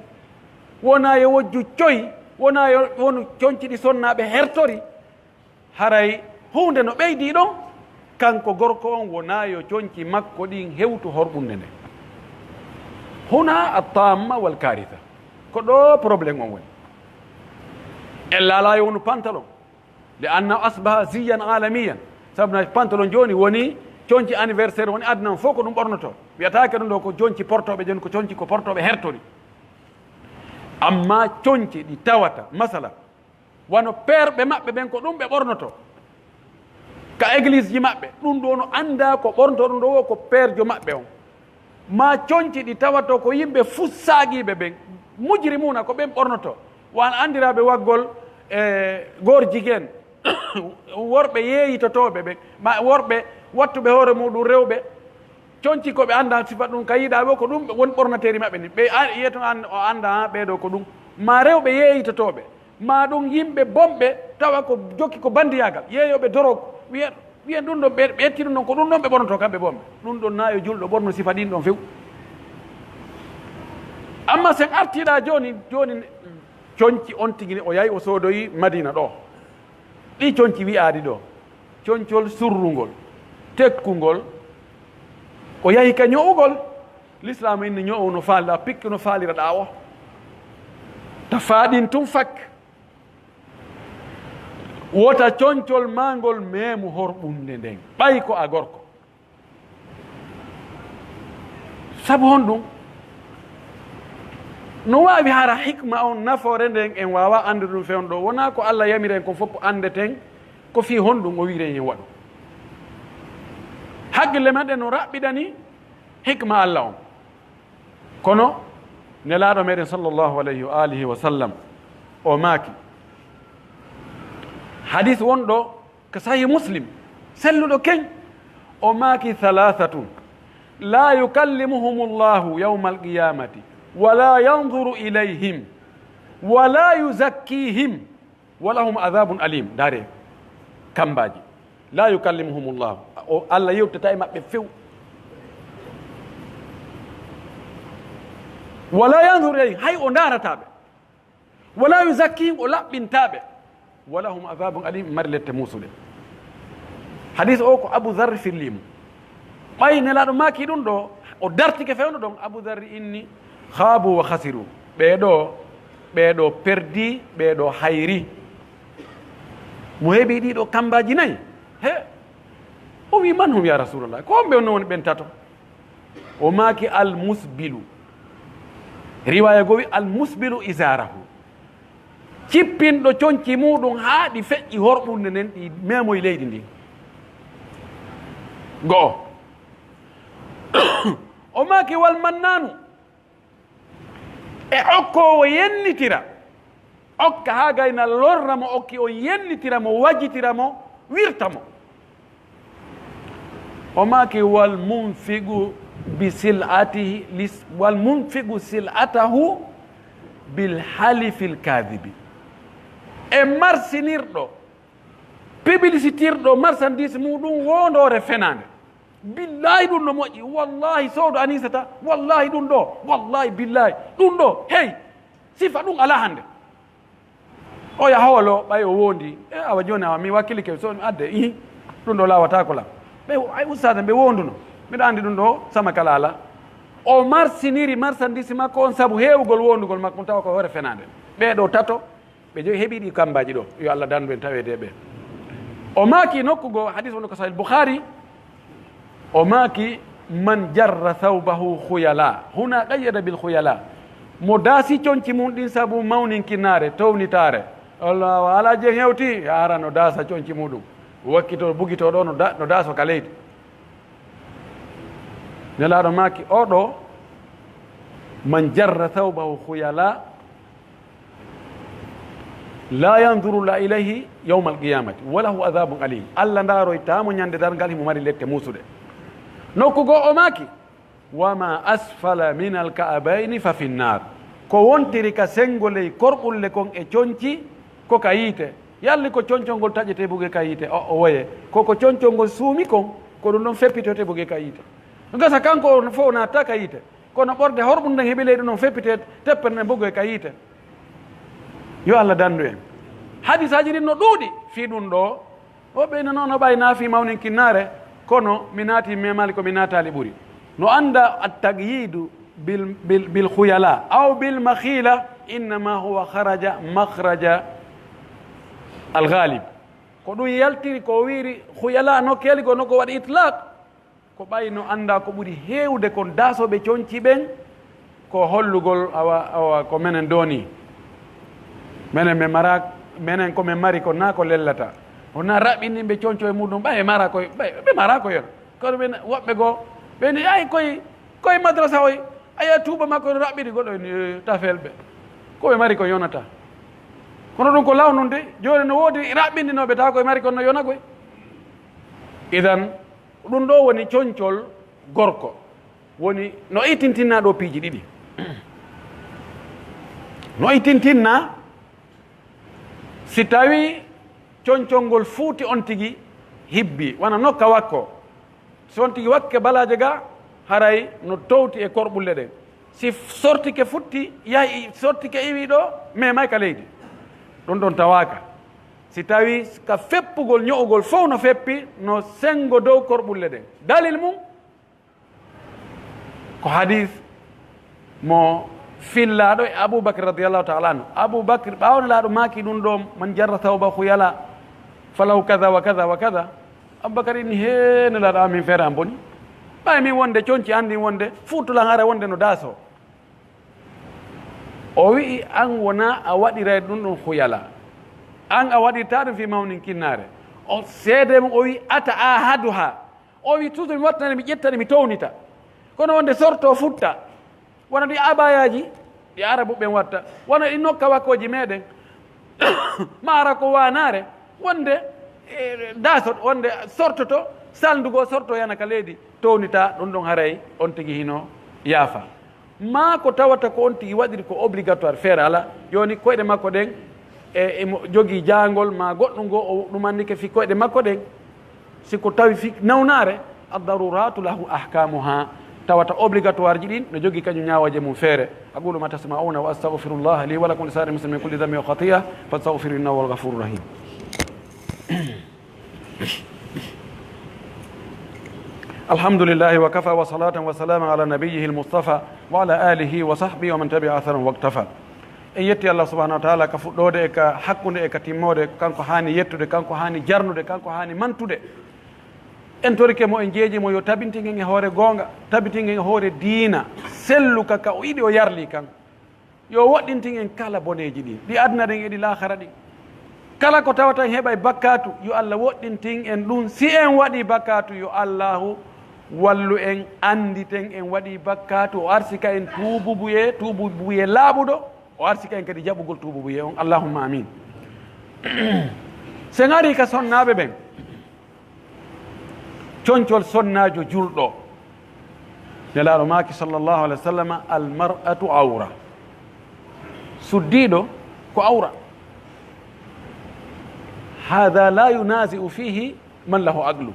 wonaa yo wojju coy, wonaa yo wonu conci ɗi sonnaaɓe hertori, haray huunde no ɓeydii ɗon, kanko gorko on wonaa yo conci makko ɗin hewtu horɓunde nden. Huna at-tamma wal karitha. Ko ɗoo problème on woni. Ella alaa yo wonu pantalon. Li anna asbaha ziyyan alamiyan. Sabu na pantalon jooni woni conci anniversaire, woni aduna on fow ko ɗum ɓornoto. Wiyataake ɗum ɗo ko conci portooɓe jooni, ko conci ko portooɓe hertori. Amma conci ɗi tawata, masala, wano peerɓe maɓɓe ɓen ko ɗum ɓe ɓornoto. Ka église ji maɓɓe, ɗum ɗo no anndaa ko ɓornoto ɗum ɗo wo ko peerjo maɓɓe on. Maa conci ɗi tawato ko yimɓe fussaagiiɓe ɓen, mujrimuuna ko ɓen ɓornoto. Wa an anndiraaɓe waggol e goor jigeen, worɓe yeeyitotooɓe ɓen, ma worɓe wattuɓe hoore muuɗum rewɓe, conci ko ɓe anndaa sifa ɗum ka yiɗaa ɓe, ko ɗum woni ɓornateeri maɓɓe ndin. Ɓe a-, yi'ee tun an, o anndaa, haa ɓee ɗoo ko ɗum. Maa rewɓe yeeyitotooɓe, maa ɗum yimɓe bonɓe, tawa ko jokki ko banndiyaagal, yeeyooɓe dorog, wi'ee, wi'ee ɗum ɗon, ɓe, ɓe ƴetti ɗum ɗon, ko ɗum ɗon ɓe ɓornoto kamɓe bonɓe. Ɗum ɗon na yo julɗo ɓorno sifa ɗin ɗon few. Amma sen artiɗaa jooni, jooni, Conci on tigi o yahi o soodoyi Madina ɗoo. Ɗii conci wi'aaɗi ɗoo, concol surrungol, tekkungol, o yahi ka ño'ugol. Lislaamu inni ño'o no faaliraa, pikki no faaliraɗaa o. Ta faaɗin tun fak. Wota concol maa ngol meemu horɓunde nden, ɓay ko a gorko. Sabu honɗun? No waawi hara hikma on, nafoore nden en waawaa anndude ɗun fewndo ɗoo. Wonaa ko Alla yamiri en kon fow anndeten, ko fii honɗun o wi'iri en en waɗu. Hakkille men ɗen no raɓɓiɗani hikma Alla on. Kono Nelaaɗo meɗen sallallahu alayhi wa alihi wa sallam, o maaki, hadis wonɗo ka Sahih Muslim, selluɗo keñ, o maaki, "Thalathatun la yukallimuhumullahu yawmal qiyamati, wa la yanzuru ilayhim, wa la yuzakkihim, wa lahum adhabun alim." Ndaaree kambaaji. "La yukallimuhumullahu." O, Alla yewtata e maɓɓe few. "Wa la yanzuru ilayhim", hay o ndaarataa ɓe. "Wa la yuzakkihim", o laɓɓintaa ɓe. "Wa lahum adhabun alim", mari lette muusuɗe. Hadis o ko Abu Dharr firli mo. Ɓay Nelaaɗo maaki ɗun ɗoo, o dartike fewndo ɗon, Abu Dharr inni, "Khaabu wa khasiru." Ɓee ɗoo, ɓee ɗoo perdi, ɓee ɗoo hayri. Mo heɓi ɗii ɗoo kambaaji nay? He? O wi'i, "Man hum ya Rasulallah?" Ko homɓe on woni ɓen tato? O maaki, "Al musbilu." Riwaaya goo wi'i, "Al musbilu izarahu." Cippinɗo conci muuɗum haa ɗi feƴƴi horɓunde nden, ɗi meemoyi leydi ndin. Go'o. O maaki, "Wal mannanu." E okkoowo yennitira. Okka haa gayna lorra mo okki on, yennitira mo, wajitira mo, wirta mo. O maaki, "Wal munfiqu bi sil'atihi, lis-, wal munfiqu sil'atahu bil halifil kaadhibi." E marsinirɗo, publicitirɗo marchandise muuɗum woondoore fenaande. "Billaahi ɗum no moƴƴi, wallaahi soodo Anisata, wallaahi ɗum ɗoo, wallaahi billaahi ɗum ɗoo, hey, sifa ɗum alaa hannde." Oya hoolo, ɓay o wondi. E, awa jooni, awa, mi wakkilike, so mi adde, ihi, ɗum ɗoo laawataako lan. Ɓe, ay, ustaada, mbe wonduno. Miɗo anndi ɗum ɗoo sama kala alaa. O marsiniri marchandise makko on sabu heewugol wondugol makko on, tawa ko hoore fenaande. Ɓee ɗoo tato, ɓe jo-, heɓi ɗi kambaaji ɗoo. Yo Allah dandu en taweede e ɓe. O maaki nokku goo, hadis wonɗo ko Sahih Bukhari, O maaki, "Man jarra thawbahu khuyala, huna qayyada bil khuyala." Mo daasi conci mun ɗin sabu mawninkinaare, townitaare. Allah wa ala je hewti, hara no daasa conci muɗum. Wakkito bugito ɗo no da-, no daaso ka leydi. Nelaaɗo maaki, "O ɗo, man jarra thawbahu khuyala, la yanzuru la ilayhi yawmal qiyamati, wa lahu adhabun alim." Allah ndaaroytaa mo ñande darngal, himo mari lette muusuɗe. Nokku goo o maaki, "Wa ma asfala min al ka'abayni fa fi nnar." Ko wontiri ka sengo ley korɓulle kon e conci, ko ka yiite. Yalli ko concol ngol taƴetee bugee ka yiite, o, o woye. Ko, ko concol ngol suumi kon, ko ɗum ɗon feppitoyte bugee ka yiite. Gasa kanko on fof naata ka yiite. Kono ɓorde horɓunde nden heɓi leydi non feppitee, teppere nden bugee ka yiite. Yo Allah dandu en. Hadisaaji ɗin no ɗuuɗi fii ɗum ɗoo. O ɓe no, no ɓay naafii mawninkinnaare, kono mi naati memaali ko mi naataali ɓuri. No annda at-taqyidu bil, bil, bil khuyala aw bil makhila, innama huwa kharaja makhraja al ghalib. Ko ɗum yaltiri ko wiiri khuyala nokkeeli goo no ko waɗi itlaq. Ko ɓay no anndaa ko ɓuri heewude kon daasooɓe conci ɓen, ko hollugol awa, awa ko menen dooni. Menen men mara, menen ko men mari ko naa ko lellata. Wonaa raɓɓininɓe conco e muɗum, ɓay ɓe mara koy, ɓay ɓe mara ko yon. Kono ɓen woɓɓe goo, ɓe ni, "Ay koy, koy madrasa oy, ay a tuuba makko no raɓɓini goɗɗo en, eh, tafel ɓe. Ko ɓe mari ko yonata." Kono ɗum ko lawnunde, jooni no woodi raɓɓindinooɓe tawa koye mari kon no yona koy. Idan, Ko ɗum ɗoo woni concol gorko, woni no itintinnaa ɗoo piiji ɗiɗi. No itintinnaa, si tawii concol ngol fuuti on tigi hibbi, wano nokka wakko. Si on tigi wakke balaaje ga, haray no towti e korɓulle ɗen. Si sortike futti, yahi, sortike iwi ɗo, memay ka leydi. Ɗun ɗon tawaaka. Si tawi ka feppugol, ño'ugol fow no feppi, no sengo dow korɓulle ɗen. Dalil mun, ko hadis mo fillaaɗo e Abu Bakr radiyallahu ta'ala anhu. Abu Bakr, ɓaawo Nelaaɗo maaki ɗun ɗon, "Man jarra thawba khuyala, falahu kaza wa kaza wa kaza." Abu Bakr inni, "Hee, Nelaaɗo amin, feere an boni. Ɓay min wonde conci anndi wonde, fuutulan hara wonde no daaso." O wi'i, "An wona a waɗiray ɗun ɗon khuyala. An a waɗirta ɗun fii mawninkinnaare." O seede mun, o wi'i, "Ata ahaduha." O wi'i, "Toujours mi wattane, mi ƴettane, mi townita. Kono wonde sorto futta. Wona ɗi abayaaji, ɗi Arabu ɓen watta. Wona ɗi nokka wakkooji meɗen." Maara ko waanaare, wonde, eh, daaso, wonde sortoto, salndu goo sorto yana ka leydi, townita, ɗun ɗon haray on tigi hino yaafa. Maa ko tawata ko on tigi waɗiri ko obligatoire, feere alaa. Jooni koyɗe makko ɗen, e, e mo jogii jaangol maa goɗɗun goo, o ɗumannike fii koyɗe makko ɗen. Si ko tawi fii nawnaare, ad-daruratu lahu ahkamuha, tawata obligatoire ji ɗin no jogii kañum ñaawooje mun feere. أقول ما تسمعون وأستغفر الله لي ولكم ولسائر المسلمين من كل ذنب وخطيئة فاستغفروه إنه هو الغفور الرحيم. الحمد لله وكفى وصلاة وسلاما على نبيه المصطفى وعلى آله وصحبه ومن تبع أثرهم واقتفى. En yetti Allah subhanahu wa ta'ala ka fuɗɗoode e ka hakkunde e ka timmoode, kanko haani yettude, kanko haani jarnude, kanko haani mantude. En torike mo, en jeeji mo, yo tabintin en e hoore goonga, tabintin en e hoore diina, selluka ka o yiɗi o yarli kan. Yo woɗɗintin en kala boneeji ɗin, ɗi aduna ɗin e ɗi laakhara ɗin. Kala ko tawata en heɓay bakkaatu, yo Allah woɗɗintin en ɗun. Si en waɗii bakkaatu, yo Allaahu wallu en, annditen en waɗii bakkaatu, o arsika en tuububuyee, tuububuyee laaɓuɗo, o arsika en kadi jaɓugol tuububuyee on. Allahumma amiin. Si en arii ka sonnaaɓe ɓen, Concol sonnaajo julɗo. Nelaaɗo maaki, sallallahu alaihi wa sallam, "Al mar'atu awra." Suddiiɗo ko awra. "Hadha la yunazi'u fihi man lahu aqlu."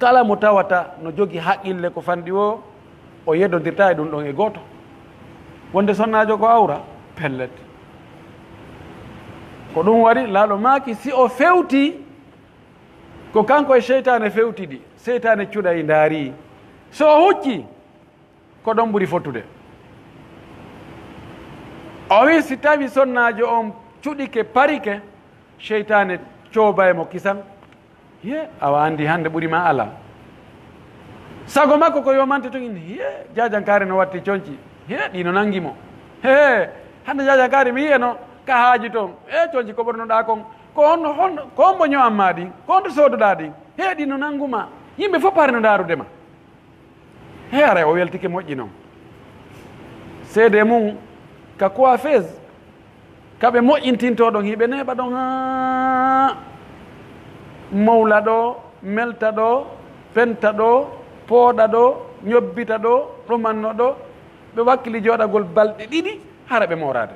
Kala mo tawata no jogi haqqille ko fanɗi o, o yeddondirta e ɗun ɗon e gooto. Wonde sonnaajo ko awra, pellet. Ko ɗun waɗi, Nelaaɗo maaki, si o fewti, ko kanko e seytaane fewtidi, seytaane cuɗay ndaari. So o huccii, ko ɗon ɓuri fottude. O wi'i, si tawi sonnaajo on cuɗike, parike, seytaane coobay mo kisan. Hiye, awa anndi hannde ɓuri ma alaa. Sago makko ko yo mante tun, in, hiye, jaajankaari no watti conci. Hiye, ɗi no nangi mo. He, hannde jaajankaari mi yi'eno ka haaji ton. E conci ko ɓornoɗaa kon. Ko honno, honno, ko hombo ño'an ma ɗin? Ko honto sooduɗaa ɗin? He, ɗi no nangu ma. Yimɓe fof pare no ndaarude ma. He, haray o weltike moƴƴi non. Seede mun ka coiffeuse, ka ɓe moƴƴintintoo ɗon, hiɓe neeɓa ɗon haa mowla ɗo, melta ɗo, fenta ɗo, pooɗa ɗo, ñobbita ɗo, ɗumanno ɗo. Ɓe wakkili jooɗagol balɗe ɗiɗi, hara ɓe mooraade.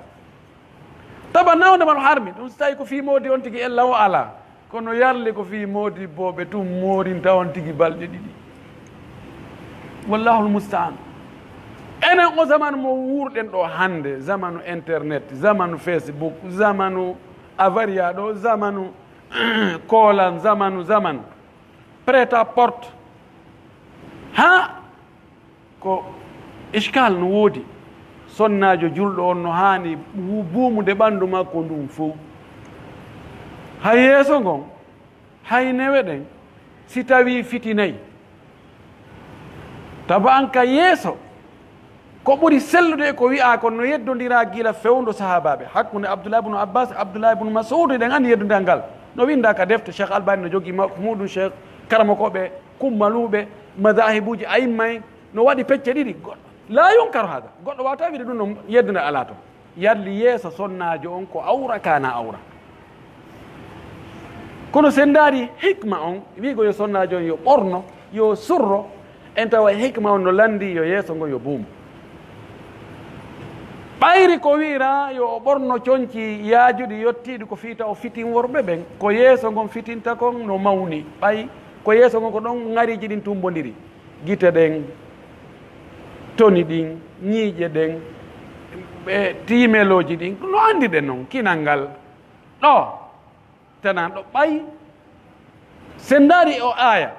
Tawa nawde man harmi, ɗun si tawi ko fii moodi on tigi ella o alaa. Kono yarli ko fii moodibbooɓe tun moorinta on tigi balɗe ɗiɗi. Wallahul musta'an. Enen o zamanu mo wuurɗen ɗo hannde, zamanu internet, zamanu Facebook, zamanu avaria ɗo, zamanu koolan, zamanu, zamanu prêt-à-porter. Ha Ko iskal no woodi. Sonnaajo julɗo on no haani bu-, buumude ɓandu makko ndun fow. Hay yeeso ngon, hay newe ɗen, si tawii fitinay. Taba an ka yeeso, ko ɓuri sellude e ko wi'aa kon no yeddondiraa gila fewndo sahaabaaɓe, hakkunde Abdullah ibn Abbas e Abdullah ibn Mas'ud, eɗen anndi yeddondiral ngal. No winndaa ka defte, Cheikh Albani no jogii ma-, muuɗum, Cheikh karamokooɓe kummaluuɓe, madaahibuuji, a'imma en, no waɗi pecce ɗiɗi. Goɗɗo, laa yunkaru haada. Goɗɗo waawataa wiide ɗun ɗon yeddunde alaa ton. Yalli yeeso sonnaajo on ko awra, kaana awra. Kono si en ndaari hikma on, wi'ugol yo sonnaajo on yo ɓorno, yo surro, en tawa hikma on no lanndii yo yeeso ngon yo buumu. Ɓayri ko wi'iraa yo o ɓorno conci yaajuɗi yottiiɗi ko fii tawa fitin worɓe ɓen, ko yeeso ngon fitinta kon no mawni, ɓay ko yeeso ngon ko ɗon ŋariiji ɗin tumbondiri. Gite ɗen, toni ɗin, ñiiƴe ɗen, e tiimelooji ɗin, no anndirɗen non, kinal ngal ɗoo, tanaa ɗoo ɓay sen ndaari o aaya,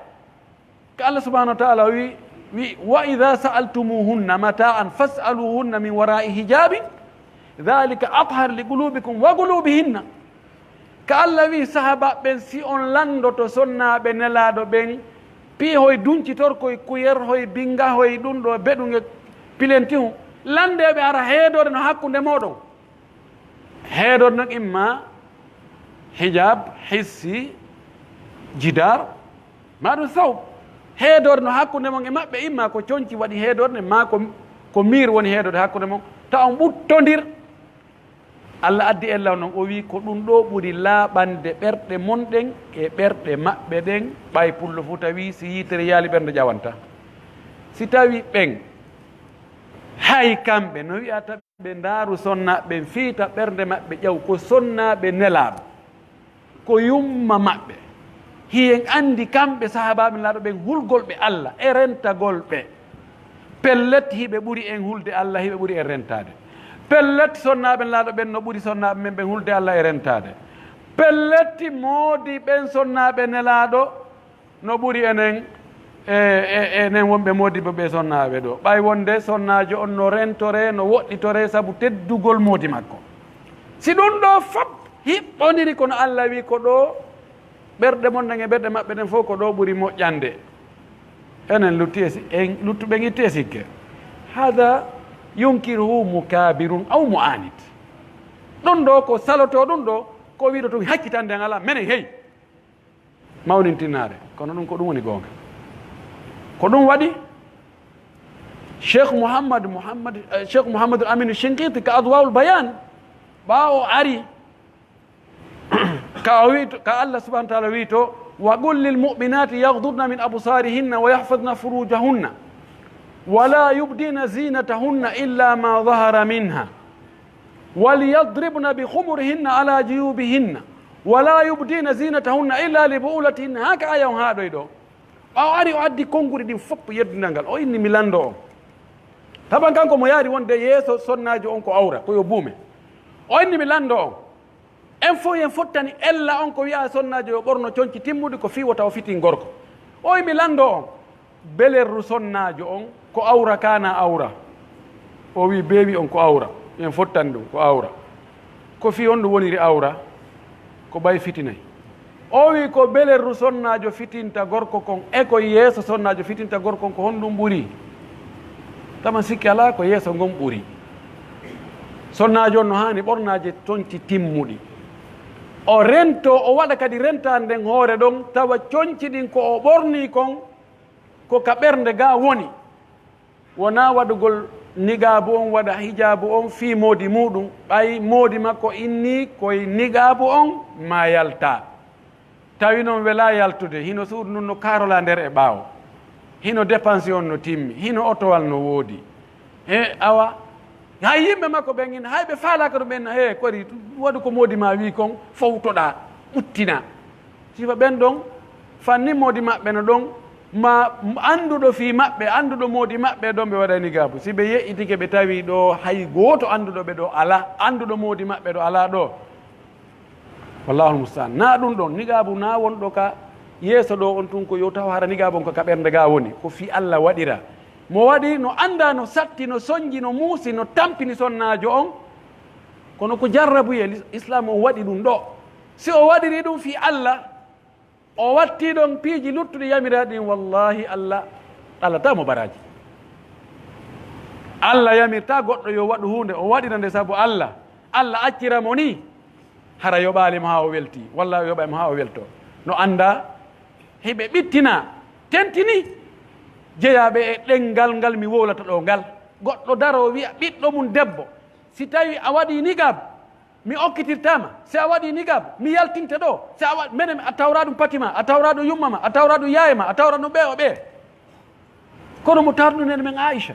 ka Allah subhanahu wa ta'ala wi, wi, "Wa idha sa'altumuhunna mata'an fas'aluhunna min wara'i hijabin, dhalika athhar li qulubikum wa qulubihinna." Ka Allah wi sahaaba ɓen, si on landoto sonnaaɓe Nelaaɗo ɓen, piihoy duncitorkoy, kuyerhoy, bingahoy, ɗun ɗoo beɗun e pilentihun, landeeɓe hara heedoore no hakkunde mooɗon. Heedoore non imma hijab, hissi, jidaar, maa ɗun sawb. Heedoore no hakkunde mon e maɓɓe, imma ko conci waɗi heedoore nden, maa ko, ko miir woni heedoore hakkunde mon, ta on ɓuttondir. Allah addi ella non, o wi'i, "Ko ɗun ɗoo ɓuri laaɓande ɓerɗe mon ɗen e ɓerɗe maɓɓe ɗen." Ɓay pullo fuu tawi si yiitere yaali ɓernde ƴawantaa. Si tawi ɓen, hay kamɓe no wi'ata ɓe ndaaru sonnaaɓe ɓen, fiita ɓernde maɓɓe, ƴaw ko sonnaaɓe Nelaaɗo, ko yumma maɓɓe. Hi'en anndi kamɓe sahaabaaɓe Nelaaɗo ɓen hulgol ɓe Allah e rentagol ɓe. Pellet, hiɓe ɓuri en hulde Allah, hiɓe ɓuri en rentaade. Pellet, sonnaaɓe Nelaaɗo ɓen no ɓuri sonnaaɓe men ɓen hulde Allah e rentaade. Pellet, moodi ɓen sonnaaɓe Nelaaɗo no ɓuri enen, e, e, enen wonɓe moodibbo ɓe sonnaaɓe ɗoo. Ɓay wonde sonnaajo on no rentoree, no woɗɗitoree sabu teddugol moodi makko. Si ɗun ɗoo fop hiɓɓondiri, kono Allah wi'i ko ɗoo ɓerɗe mon ɗen e ɓerɗe maɓɓe ɗen fof ko ɗoo ɓuri moƴƴande. Enen lutti e si-, en luttuɓe en itti e sikke. Hada yunkiruhu mukabirun aw mu'anid. Ɗun ɗoo ko salotoo, ɗun ɗoo ko wi'uɗo tun hakkitande en alaa, menen hey. Mawnintinaare, kono ɗun ko ɗun woni goonga. Ko ɗun waɗi Cheikh Muhammad, Muhammad, eh, Cheikh Muhammadul Aminu Shinqiti ka Adwaul Bayan, ɓaawo ari ka o wi'i to, ka Allah subhanahu wa ta'ala wi'i to, "Wa qul lil mu'minati yaghdudna min absarihinna wa yahfazna furujahunna wa la yubdina zinatahunna illa ma dhahara minha." "وليضربن بخمرهن على جيوبهن ولا يبدين زينتهن إلا لبعولتهن." Haa ka aaya on haaɗoyi ɗoo. Ɓaawo ari o addi konnguɗi ɗin fof yeddungal ngal. O inni mi lanndoo on. Taban kanko mo yaari wonde yeeso sonnaajo on ko awra, ko yo buume. O inni mi lanndoo on. En fof en fottani ella on ko wi'aa sonnaajo yo ɓorno conci timmuɗi ko fii wota o fitin gorko. O wi'i mi lanndoo on. Belerru sonnaajo on ko awra, kaana awra. O wi'i beebi on ko awra. En fottani ɗun ko awra. Ko fii honɗun woniri awra? Ko ɓay fitinay. O wi'i ko belerru sonnaajo fitinta gorko kon e ko yeeso sonnaajo fitinta gorko kon, ko honɗun ɓuri? Tama sikke alaa ko yeeso ngon ɓuri. Sonnaajo on no haani ɓornaaje conci timmuɗi. O rentoo, o waɗa kadi rentaande nden hoore ɗon, tawa conci ɗin ko o ɓornii kon, ko ka ɓernde gaa woni. Wonaa waɗugol niqaabu on, waɗa hijaabu on fii moodi muuɗum, ɓay moodi makko innii koy niqaabu on maa yaltaa. Tawi non welaa yaltude, hino suudu ndun no kaarolaa nder e ɓaawo. Hino depansi on no timmi, hino otowal no woodi. He, awa, hay yimɓe makko ɓen hin, hay ɓe faalaaka ɗum ɓen, he, kori, waɗu ko moodi maa wi'i kon, fowtoɗaa, ɓuttinaa. Sifa ɓen ɗon, fanni moodi maɓɓe no ɗon, ma annduɗo fii maɓɓe, annduɗo moodi maɓɓe ɗon, ɓe waɗay niqaabu. Si ɓe yeƴƴitike, ɓe tawi ɗoo hay gooto annduɗo ɓe ɗoo alaa, annduɗo moodi maɓɓe ɗoo alaa ɗoo. Wallahul musta'an. Naa ɗum ɗon, niqaabu naa wonɗo ka yeeso ɗoo on tun, ko yo taw hara niqaabu on ko ka ɓernde gaa woni, ko fii Alla waɗira. Mo waɗi no anndaa, no satti, no sonji, no muusi, no tampini sonnaajo on. Kono ko jarrabuyee, lis-, Islaam on waɗi ɗum ɗoo. Si o waɗiri ɗum fii Alla, o watti ɗon piiji luttuɗi yamiraaɗi ɗin, wallaahi, Alla ɗalataa mo baraaji. Alla yamirtaa goɗɗo yo waɗu huunde, o waɗira nde sabu Alla. Alla accira mo nii, hara yoɓaali mo haa o weltii, walla yoɓay mo haa o weltoo. No anndaa, hiɓe ɓittinaa, tentinii, jeyaaɓe e ɗenngal ngal mi wowlata ɗoo ngal. Goɗɗo daroo wi'a ɓiɗɗo mum debbo, si tawii a waɗii niqaab, mi okkitirtaa ma. Si a waɗii niqaab, mi yaltinte ɗoo. Si a wa-, menen, a tawraa ɗum pati maa, a tawraa ɗum yumma maa, a tawraa ɗum yaaye maa, a tawraa ɗum ɓee o ɓee. Kono mo tawri ɗum nene men Aisha,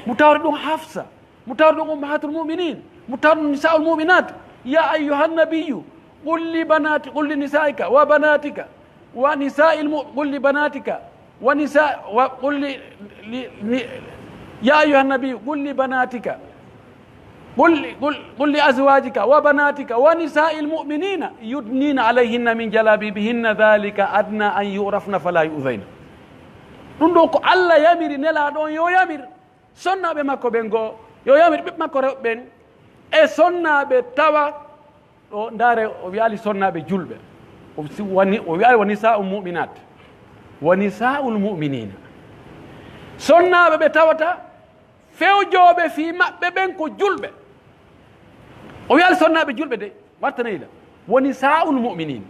mo tawri ɗum Hafsa, mo tawri ɗum Ummahatul Mu'minin, mo tawri ɗum Nisaa'ul Mu'minat. Ya ayyuhan nabiyyu, qul li banati, qul li nisaa'ika wa banatika wa nisaa'il mu-, qul li banatika wa nisa-, wa qul li, li, li, يا أيها النبي قل لبناتك، قل، قل، قل لأزواجك وبناتك ونساء المؤمنين يدنين عليهن من جلابيبهن ذلك أدنى أن يعرفن فلا يؤذين. Ɗun ɗoo ko Alla yamiri Nelaaɗo on yo yamir sonnaaɓe makko ɓen goo, yo yamir ɓiɓɓe makko rewɓe ɓen e sonnaaɓe tawa. Ɗoo, ndaare, o wi'aali sonnaaɓe julɓe. O si-, wani, o wi'aali wa nisaa'ul mu'minaat, wa nisaa'ul mu'miniina. Sonnaaɓe ɓe tawata fewjooɓe fii maɓɓe ɓen ko julɓe. O wi'aali sonnaaɓe julɓe de, wartanayla. Wa nisaa'ul mu'miniin.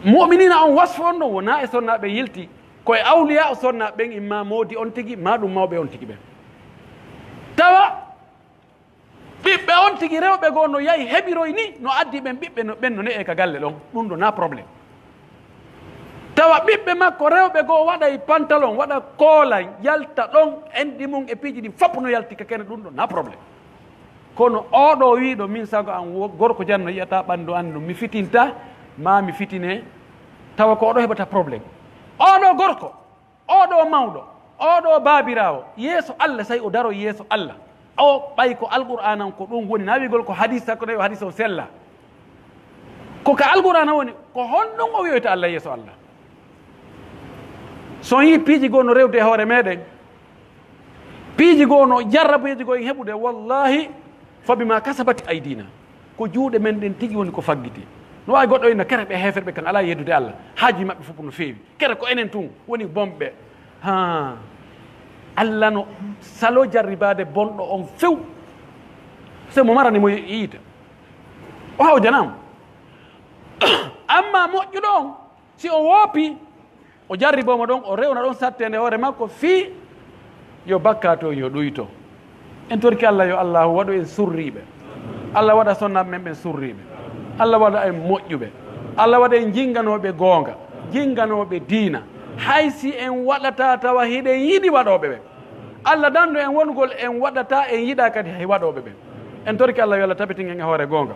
Mu'miniina on wasfu on ɗon wonaa e sonnaaɓe yilti, ko e awliyaa o sonnaaɓe ɓen, imma moodi on tigi, maa ɗum mawɓe on tigi ɓen. Tawa ɓiɓɓe on tigi rewɓe goo no yahi heɓiroy ni, no addi ɓen ɓiɓɓe no, ɓen no ne'e ka galle ɗon, ɗun ɗoo na problème. Tawa ɓiɓɓe makko rewɓe goo waɗay pantalon, waɗa koola, yalta ɗon, enɗi mun e piiji ɗin fof no yalti ka kene, ɗun ɗoo na problème. Kono oo ɗoo wi'uɗo min sago an wo-, gorko janno yi'ata ɓandu an ɗun, mi fitinta, maa mi fitine, tawa ko oo ɗoo heɓata problème. Oo ɗoo gorko, Oo ɗoo mawɗo, oo ɗoo baabiraawo, yeeso Alla, sey o daroy yeeso Alla. O ɓay ko Alqur'aana on ko ɗun woni, na wi'ugol ko hadiis, sakko nayi o hadiis on sella. Ko ka Alqur'aana woni, ko honɗun o wi'oyta Alla yeeso Alla? So on yi'ii piiji goo no rewde e hoore meɗen, piiji goo no jarrabuyeeji goo en heɓude, wallaahi, fa bimaa kasabat aydiina. Ko juuɗe men ɗen tigi woni ko faggiti. No waawi goɗɗo inna kere ɓe heeferɓe kan alaa yeddude Alla. Haajuuji maɓɓe fof no feewi. Kere ko enen tun woni bonɓe. Haa. Alla no saloo jarribaade bonɗo on few. Se mo marani mo yiita. O hawjanaama. Ammaa moƴƴuɗo on, si o woopii, o jarriboo mo ɗon, o rewna ɗon satteende hoore makko fii yo bakkaatu on yo ɗuyto. En torike Alla yo Allaahu waɗu en surriiɓe. Alla waɗa sonnaaɓe men ɓen surriiɓe. Alla waɗa en moƴƴuɓe. Alla waɗa en jinnganooɓe goonga, jinnganooɓe diina. Hay si en waɗataa tawa hiɗen yiɗi waɗooɓe ɓen. Alla dandu en wonugol en waɗataa en yiɗaa kadi hay waɗooɓe ɓen. En torike Alla yo Alla tabitin en e hoore goonga.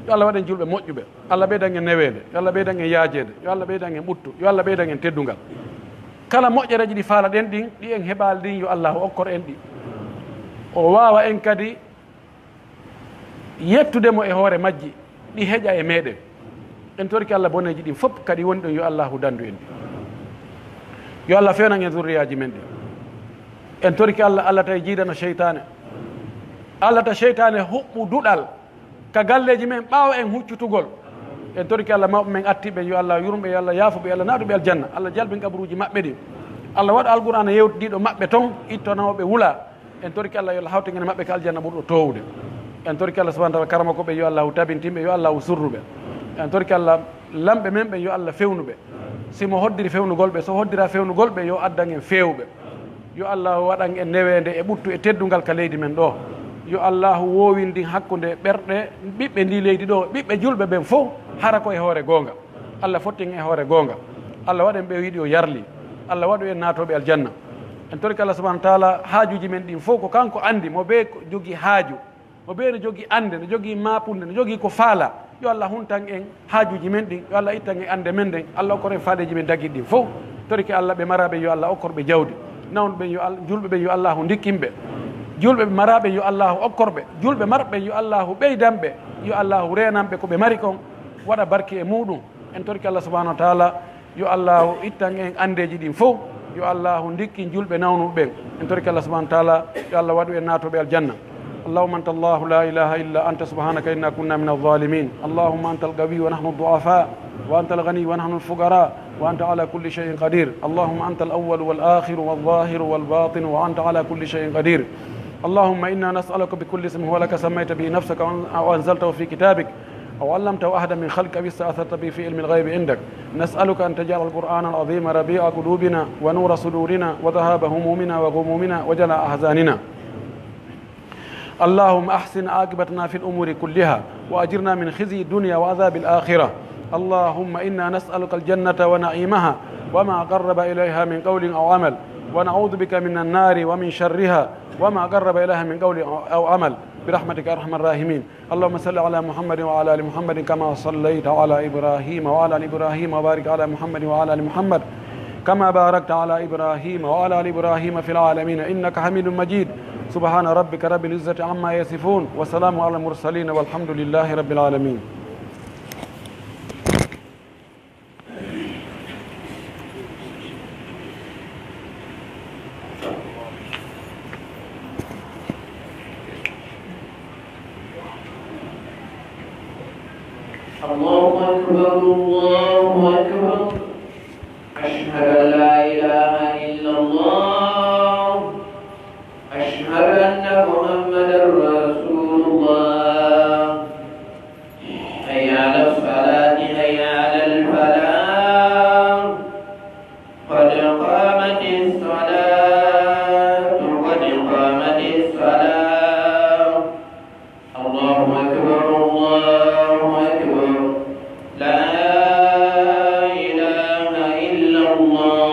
Yo Alla waɗ en julɓe moƴƴuɓe. Alla ɓeydan en neweende. Yo Alla ɓeydan en yaajeende. Yo Alla ɓeydan en ɓuttu. Yo Alla ɓeydan en teddungal. Kala moƴƴereeji ɗi faalaɗen ɗin, ɗi en heɓaali ɗin, yo Allaahu okkor en ɗi. O waawa en kadi yettude mo e hoore majji, ɗi heƴa e meɗen. En torike Alla boneeji ɗin fof kadi woni ɗon, yo Allaahu dandu en ɗi. Yo Alla fewnan en zurriyaaji men ɗin. En torike Alla, Alla tawi jiidana seytaane. Alla ta seytaane huɓɓu duɗal ka galleeji men ɓaawo en huccutugol. En torike Alla mawɓe men attiɓe, yo Alla yurmo ɓe, yo Alla yaafo ɓe, yo Alla naatu ɓe aljanna. Alla jalbin kaburuuji maɓɓe ɗin. Alla waɗu Alqur'aana yewtidiiɗo maɓɓe ton, ittanoo ɓe wula. En torike Alla yo Alla hawtu en e maɓɓe ka aljanna ɓurɗo toowude. En torike Alla subhaanahu wa ta'aala karamokooɓe yo Allaahu tabintin ɓe, yo Allaahu surru ɓe. En torike Alla lamɓe men ɓen yo Alla fewnu ɓe. Si mo hoddiri fewnugol ɓe, so hoddira fewnugol ɓe, yo addan en feewuɓe. Yo Allaahu waɗan en neweende e ɓuttu e teddungal ka leydi men ɗoo. Yo Allaahu woowindin hakkunde ɓerɗe ɓiɓɓe ndii leydi ɗoo, ɓiɓɓe julɓe ɓen fow, hara ko e hoore goonga. Alla fotti en e hoore goonga. Alla waɗ en ɓe wiɗi o yarli. Alla waɗu en naatooɓe aljanna. En torike Alla subhaanahu wa ta'aala haajuuji men ɗin fow ko kanko anndi, mo bee ko jogii haaju. Mo bee no jogii annde, no jogii maapunde, no jogii ko faalaa. Yo Alla huntan en haajuuji men ɗin, yo Alla ittan en annde men nden, Alla okkor en faadeeji men dagiiɗi ɗin fow. Torike Alla ɓe maraaɓe yo Alla okkor ɓe jawdi. Nawnuɓe ɓen yo Al-, julɓe ɓen yo Allaahu ndikkin ɓe. Julɓe ɓe maraaɓe yo Allaahu okkor ɓe. Julɓe marɓe ɓen yo Allaahu ɓeydan ɓe. Yo Allaahu reenan ɓe ko ɓe mari kon, waɗa barki e muuɗum. En torike Alla subhaanahu wa ta'aala, yo Allaahu ittan en anndeeji ɗin fow. Yo Allaahu ndikkin julɓe nawnuɓe ɓen. En torike Alla subhaanahu wa ta'aala, yo Alla waɗu en naatooɓe aljanna. اللهم أنت الله لا إله إلا أنت سبحانك إنا كنا من الظالمين. اللهم أنت القوي ونحن الضعفاء، وأنت الغني ونحن الفقراء، وأنت على كل شيء قدير. اللهم أنت الأول والآخر والظاهر والباطن، وأنت على كل شيء قدير. اللهم إنا نسألك بكل اسم هو لك سميت به نفسك أو أنزلته في كتابك أو علمته أحدا من خلقك أو استأثرت به في علم الغيب عندك. نسألك أن تجعل القرآن العظيم ربيع قلوبنا ونور صدورنا وذهاب همومنا وغمومنا وجلاء أحزاننا. اللهم أحسن عاقبتنا في الأمور كلها وأجرنا من خزي الدنيا وعذاب الآخرة. اللهم إنا نسألك الجنة ونعيمها وما قرب إليها من قول أو عمل، ونعوذ بك من النار ومن شرها وما قرب إليها من قول أو عمل، برحمتك يا أرحم الراحمين. اللهم صل على محمد وعلى آل محمد كما صليت على إبراهيم وعلى آل إبراهيم، وبارك على محمد وعلى آل محمد كما باركت على إبراهيم وعلى آل إبراهيم في العالمين إنك حميد مجيد. سبحان ربك رب العزة عما يصفون، وسلام على المرسلين، والحمد لله رب العالمين. الله أكبر، الله أكبر. أشهد أن لا إله إلا الله. أشهد أن محمدا رسول الله. حي على الصلاة، حي على الفلاح. قد قامت الصلاة، قد قامت الصلاة. الله أكبر، الله أكبر. لا إله إلا الله.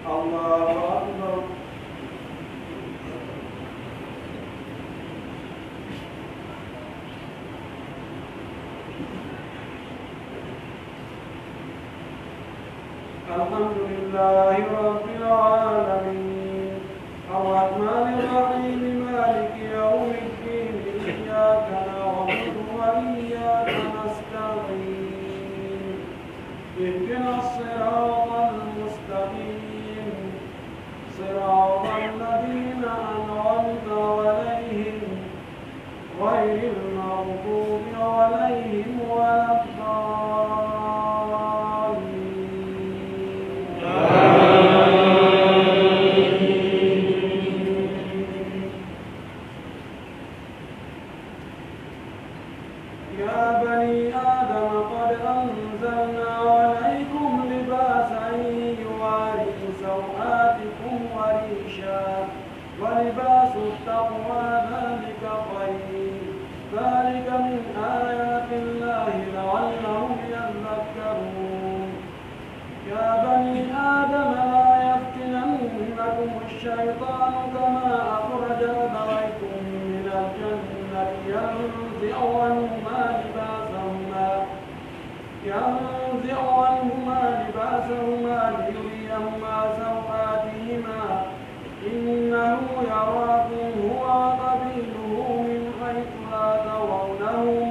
الله أكبر. الحمد لله رب العالمين. الرحمن الرحيم. مالك يوم الدين. إياك نعبد وإياك نستعين. اهدنا الصراط المستقيم. صراط الذين أنعمت عليهم غير المغضوب عليهم ولا الضالين. يا بني آدم قد أنزلنا عليكم لباسا يواري سوآتكم وريشا ولباس التقوى ذلك خير، ذلك من آيات الله لعلهم يذكرون. يا بني آدم لا يفتننكم الشيطان كما أخرج أبويكم من الجنة ينزع عنهما لباسهما ينزع عنهما لباسهما ليريهما سوآتهما إنه يراكم هو وقبيله من حيث لا ترونهم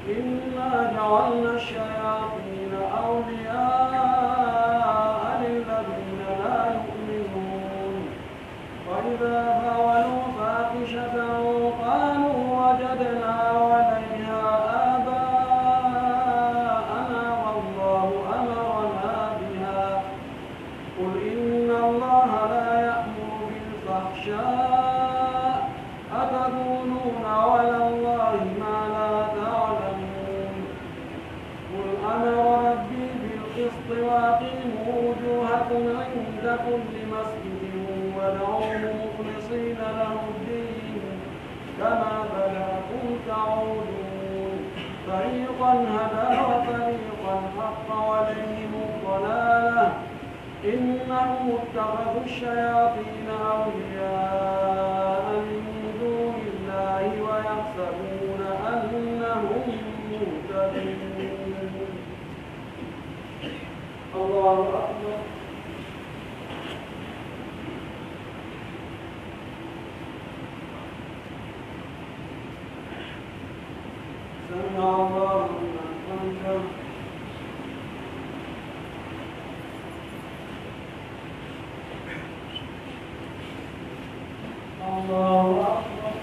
إنا جعلنا الشياطين أولياء للذين لا يؤمنون. وإذا فعلوا فاحشة قالوا وجدنا عليها آباءنا والله أمرنا بها. قل إن الله لا يأمر بالفحشاء أتقولون على الله ما لا تعلمون. قل أمر ربي بالقسط وأقيموا وجوهكم عند كل مسجد وادعوه مخلصين له الدين كما بدأكم تعودون. فريقا هدى وفريقا حق عليهم الضلالة إنهم اتخذوا الشياطين أولياء من دون الله ويحسبون أنهم مهتدون. الله أكبر. سمع الله لمن حمده. الله أكبر.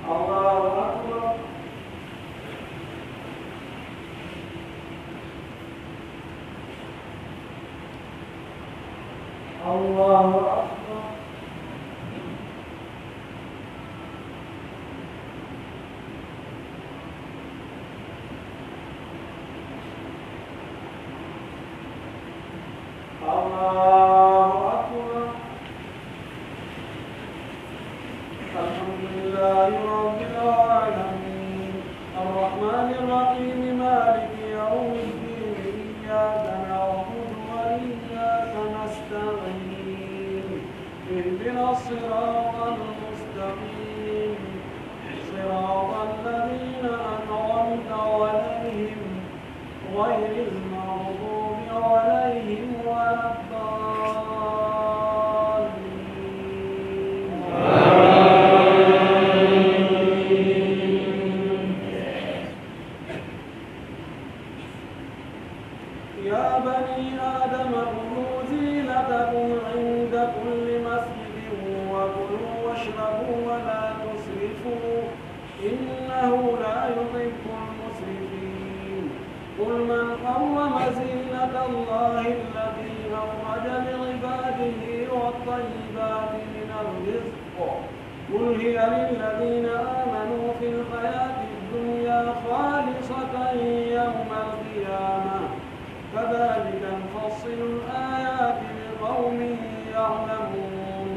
الله أكبر. الله أكبر. الله الصراط المستقيم، صراط الذين أنعمت عليهم، غير المغضوب عليهم ولا الضالين. يا بني آدم خذوا زينتكم عند كل مسجد وكلوا واشربوا ولا تسرفوا إنه لا يحب المسرفين. قل من حرم زينة الله التي أخرج لعباده والطيبات من الرزق قل هي للذين آمنوا في الحياة الدنيا خالصة يوم القيامة كذلك نفصل الآيات لقوم يعلمون.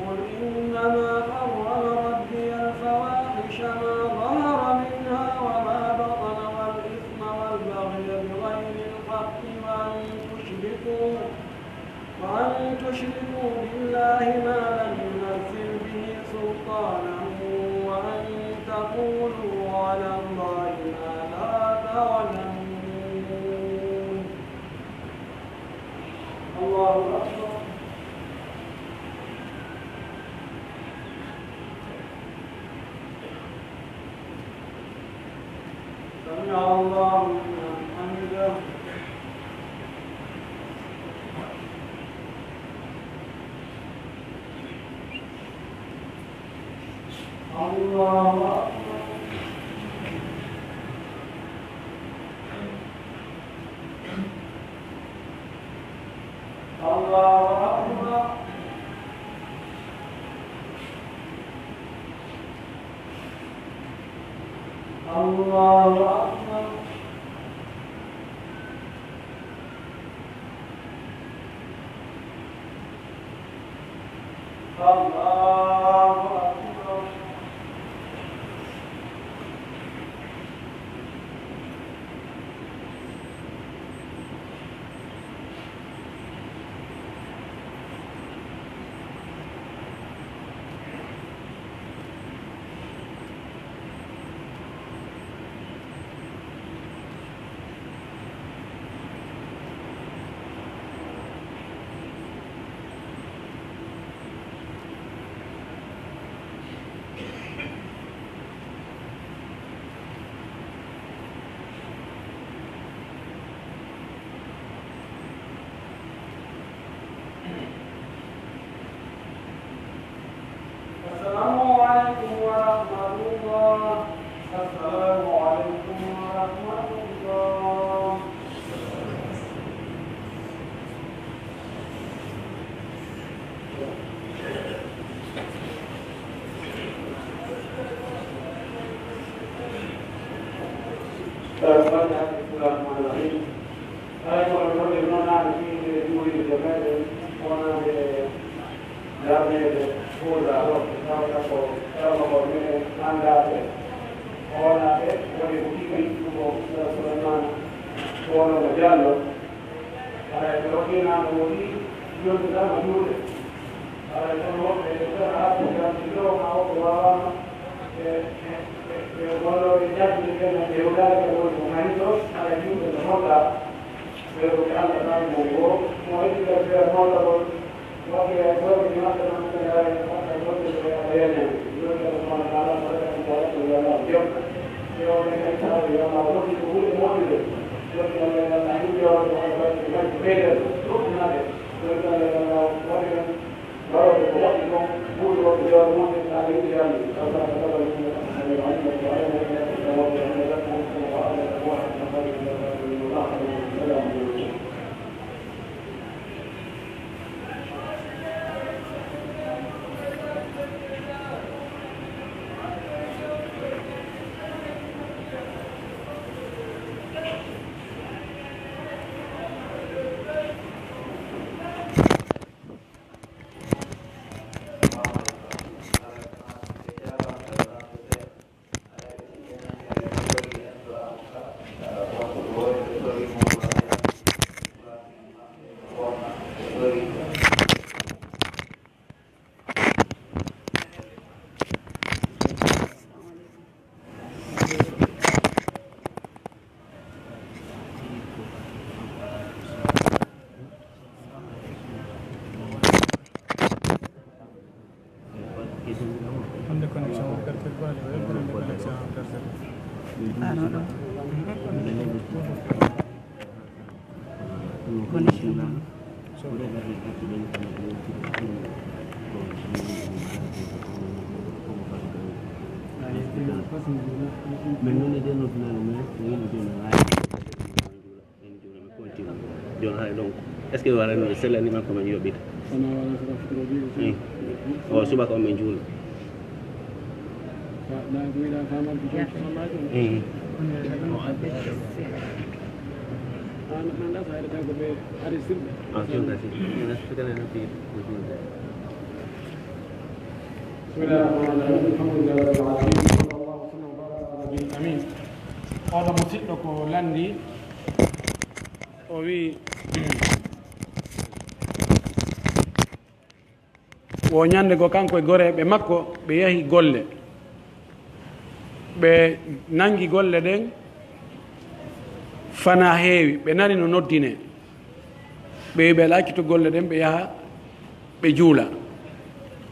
قل إنما حرم ربي الفواحش ما ظهر منها وما بطن والإثم والبغي بغير الحق وأن تشركوا وأن تشركوا بالله ما لم ينزل به سلطانا وأن تقولوا على الله ما لا تعلمون. الله أكبر. سمع الله لمن حمده. الله أكبر. الله أكبر. الله أكبر. الله أكبر. السلام عليكم ورحمة الله. السلام عليكم ورحمة الله. بسم الله الرحمن الرحيم. Haray ko no toɗɗir noon naata fiinde e juulirde meɗen, wonande darneede fowda ɗo, tawata ko tawata ko meɗen anndaaɓe, hoolaaɓe, woni ko kiɓi ɗum ko Oustaz Souleymane Bonomo Diallo. Haray ko ɗo keenaano woni yontude ama juulde. Haray kono woɓɓe ɓe tawata arti kam si ɗo maa woɓɓe waawaama, ɓe, ɓe, ɓe, ɓe wonno ɓe jaggude ɓen, ɓe wulaade ɓe woni ko mayni ɗo, haray juulde no holla. Ɓe ko ɓe annda tan mo ngo, mo heɓi ɓe feere mawɗo ngol, waɗi e gorko maɓɓe maɓɓe ɓe ngaari, waɗa golle ɓe Alla yañani. Yonde ko Alla taala ko rewata ko waɗa ko yo Alla jokka. Yo ɓe kadi tawa yo Alla rokki ko ɓuri moƴƴude. Rokki Alla yo Alla himɓe on ko Alla waɗi ko majji ɓeyden. Rokki naɓe. Rokki Alla yo Alla waɗi ɓe. Bawo ko waɗi kon, ɓuri waɗde jawdi makko, taa yimɓe yalli, taw taa ko tabal yimɓe, taa ko yimɓe, taa ko yimɓe, taa ko yimɓe, taa ko yimɓe, taa ko yimɓe, taa ko yimɓe. Ano ɗo. Connection ɗo. Min noon e ɗen no final, mais ko yimɓe jooni. Jooni hay ɗon, est-ce que wala no sellani makko men yoɓita? Kono wala ko rafetoro ɗi o subaka on men juula. Bismillahir rahmanir rahim. Alhamdulillahi rabbil alamin. Wa sallallahu wa sallam wa baraka ala nabiyil amin. Oɗo musiɗɗo ko lanndi, o wi'i, wo ñannde goo, kanko e goreeɓe makko, ɓe yahi golle. Ɓe nanngi golle ɗen, fanaa heewi, ɓe nani no noddinee. Ɓe wi'i ɓe alaa accude golle ɗen, ɓe yaha, ɓe juula.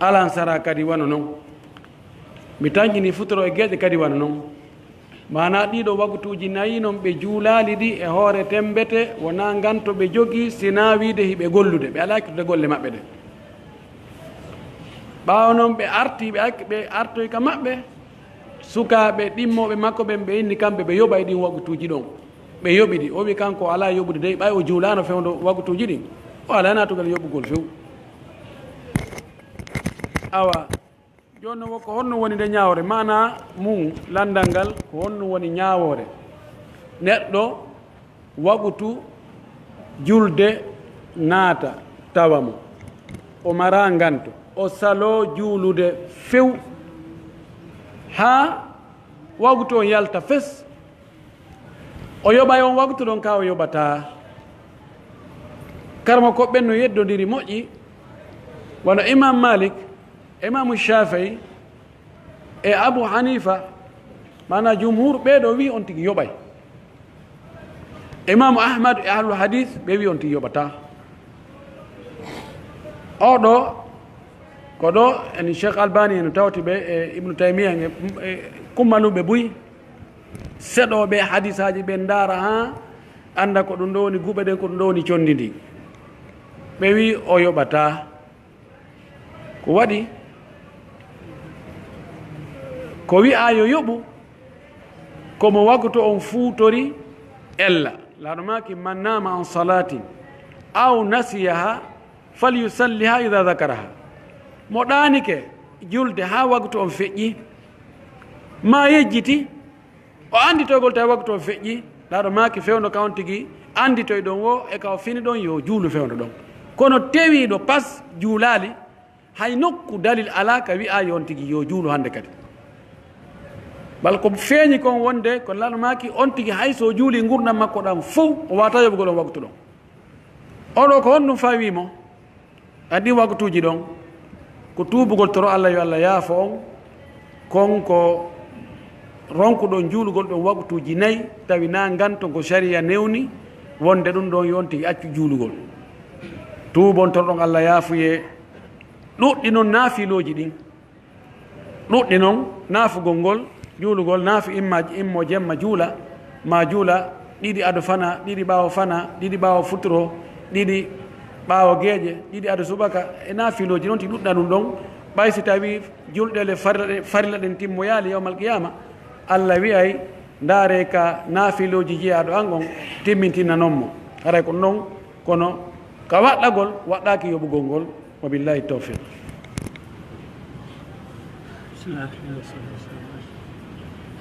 Alansaraa kadi wano non. Mi tanƴinii futuro e geeƴe kadi wano non. Maanaa ɗii ɗoo wagutuuji nayi non ɓe juulaali ɗi e hoore temmbete, wonaa nganto ɓe jogii, sinaa wiide hiɓe gollude, ɓe alaa accude golle maɓɓe ɗen. Ɓaawo non ɓe artii, ɓe acc-, ɓe artoyi ka maɓɓe, sukaaɓe ɗimmooɓe makko ɓen, ɓe inni kamɓe ɓe yoɓay ɗin wagutuuji ɗon. Ɓe yoɓi ɗi. O wi'i kanko o alaa yoɓude dey, ɓay o juulaano fewndo wagutuuji ɗin, o alaa naatugol yoɓugol few. Awa, jooni non, ko honno woni nde ñaawoore? Maanaa mun, lanndal ngal, ko honno woni ñaawoore? Neɗɗo, wagutu julde naata, tawa mo, o maraa nganto, o saloo juulude few, haa wagutu on yalta fes. O yoɓay on wagutu ɗon, kaa o yoɓataa? Karamokooɓe ɓen no yeddondiri moƴƴi, wano Imam Malik, Imaamu Shaafi'i, e Abu Hanifa, maanaa jumhur, ɓee ɗoo wi'i on tigi yoɓay. Imaamu Ahmad e ahlul hadis, ɓe wi'i on tigi yoɓataa. Oo ɗoo, ko ɗoo en Cheikh Albani en tawti ɓe, e Ibnu Taymiya en, e, e kummaluɓe buy. Seɗooɓe hadisaaji ɓen ndaara haa annda ko ɗum ɗoo woni guɓe ɗen, ko ɗum ɗoo woni conndi ndin. Ɓe wi'i o yoɓataa. Ko waɗi? Ko wi'aa yo yoɓu, ko mo wagutu on fuutori ella. Laaɗo maaki, "Man naama an salaatin aw nasiyaha falyusalliha idha dhakaraha." Mo ɗaanike julde haa wagutu on feƴƴi, maa yejjiti, o annditoygol tawi wagutu on feƴƴi, Laaɗo maaki fewndo ka on tigi annditoyɗon woo e ka o fini ɗon, yo juulu fewndo ɗon. Kono tewiiɗo pas juulaali, hay nokku dalil alaa ka wi'aa yo on tigi yo juulu hannde kadi. Bal ko feeñi kon wonde, ko Laaɗo maaki on tigi hay so o juulii ngurndan makko ɗan fow, o waawataa yoɓugol on wagutu ɗon. Oo ɗoo ko honɗum fawii mo? Ka ɗin wagutuuji ɗon, ko tuubugol toro Alla, yo Alla yaafo on, kon ko ronkuɗon juulugol ɗon wagutuuji nayi, tawi naa nganto ngo sariya newni, wonde ɗum ɗon yo on tigi accu juulugol. Tuubon toroɗon Alla yaafuyee, ɗuɗɗinon naafilooji ɗin. Ɗuɗɗinon naafugol ngol, juulugol, naafi imma, immo jemma juula, maa juula ɗiɗi ado fana, ɗiɗi ɓaawo fana, ɗiɗi ɓaawo futuro, ɗiɗi ɓaawo geeƴe, ɗiɗi ado subaka, e naafilooji non ti ɗuɗɗa ɗum ɗon. Ɓay si tawii julɗeele farilla ɗen, farilla ɗen timmoyaali yawmal qiyaama, Alla wi'ay, "Ndaaree ka naafilooji jiyaaɗo an on, timmintinnanon mo." Haray ko non, kono ka waɗɗagol, waɗɗaaki yoɓugol ngol. Wa billahi tawfiq. Bismillah, alhamdulillah, wassalatu wassalamu ala.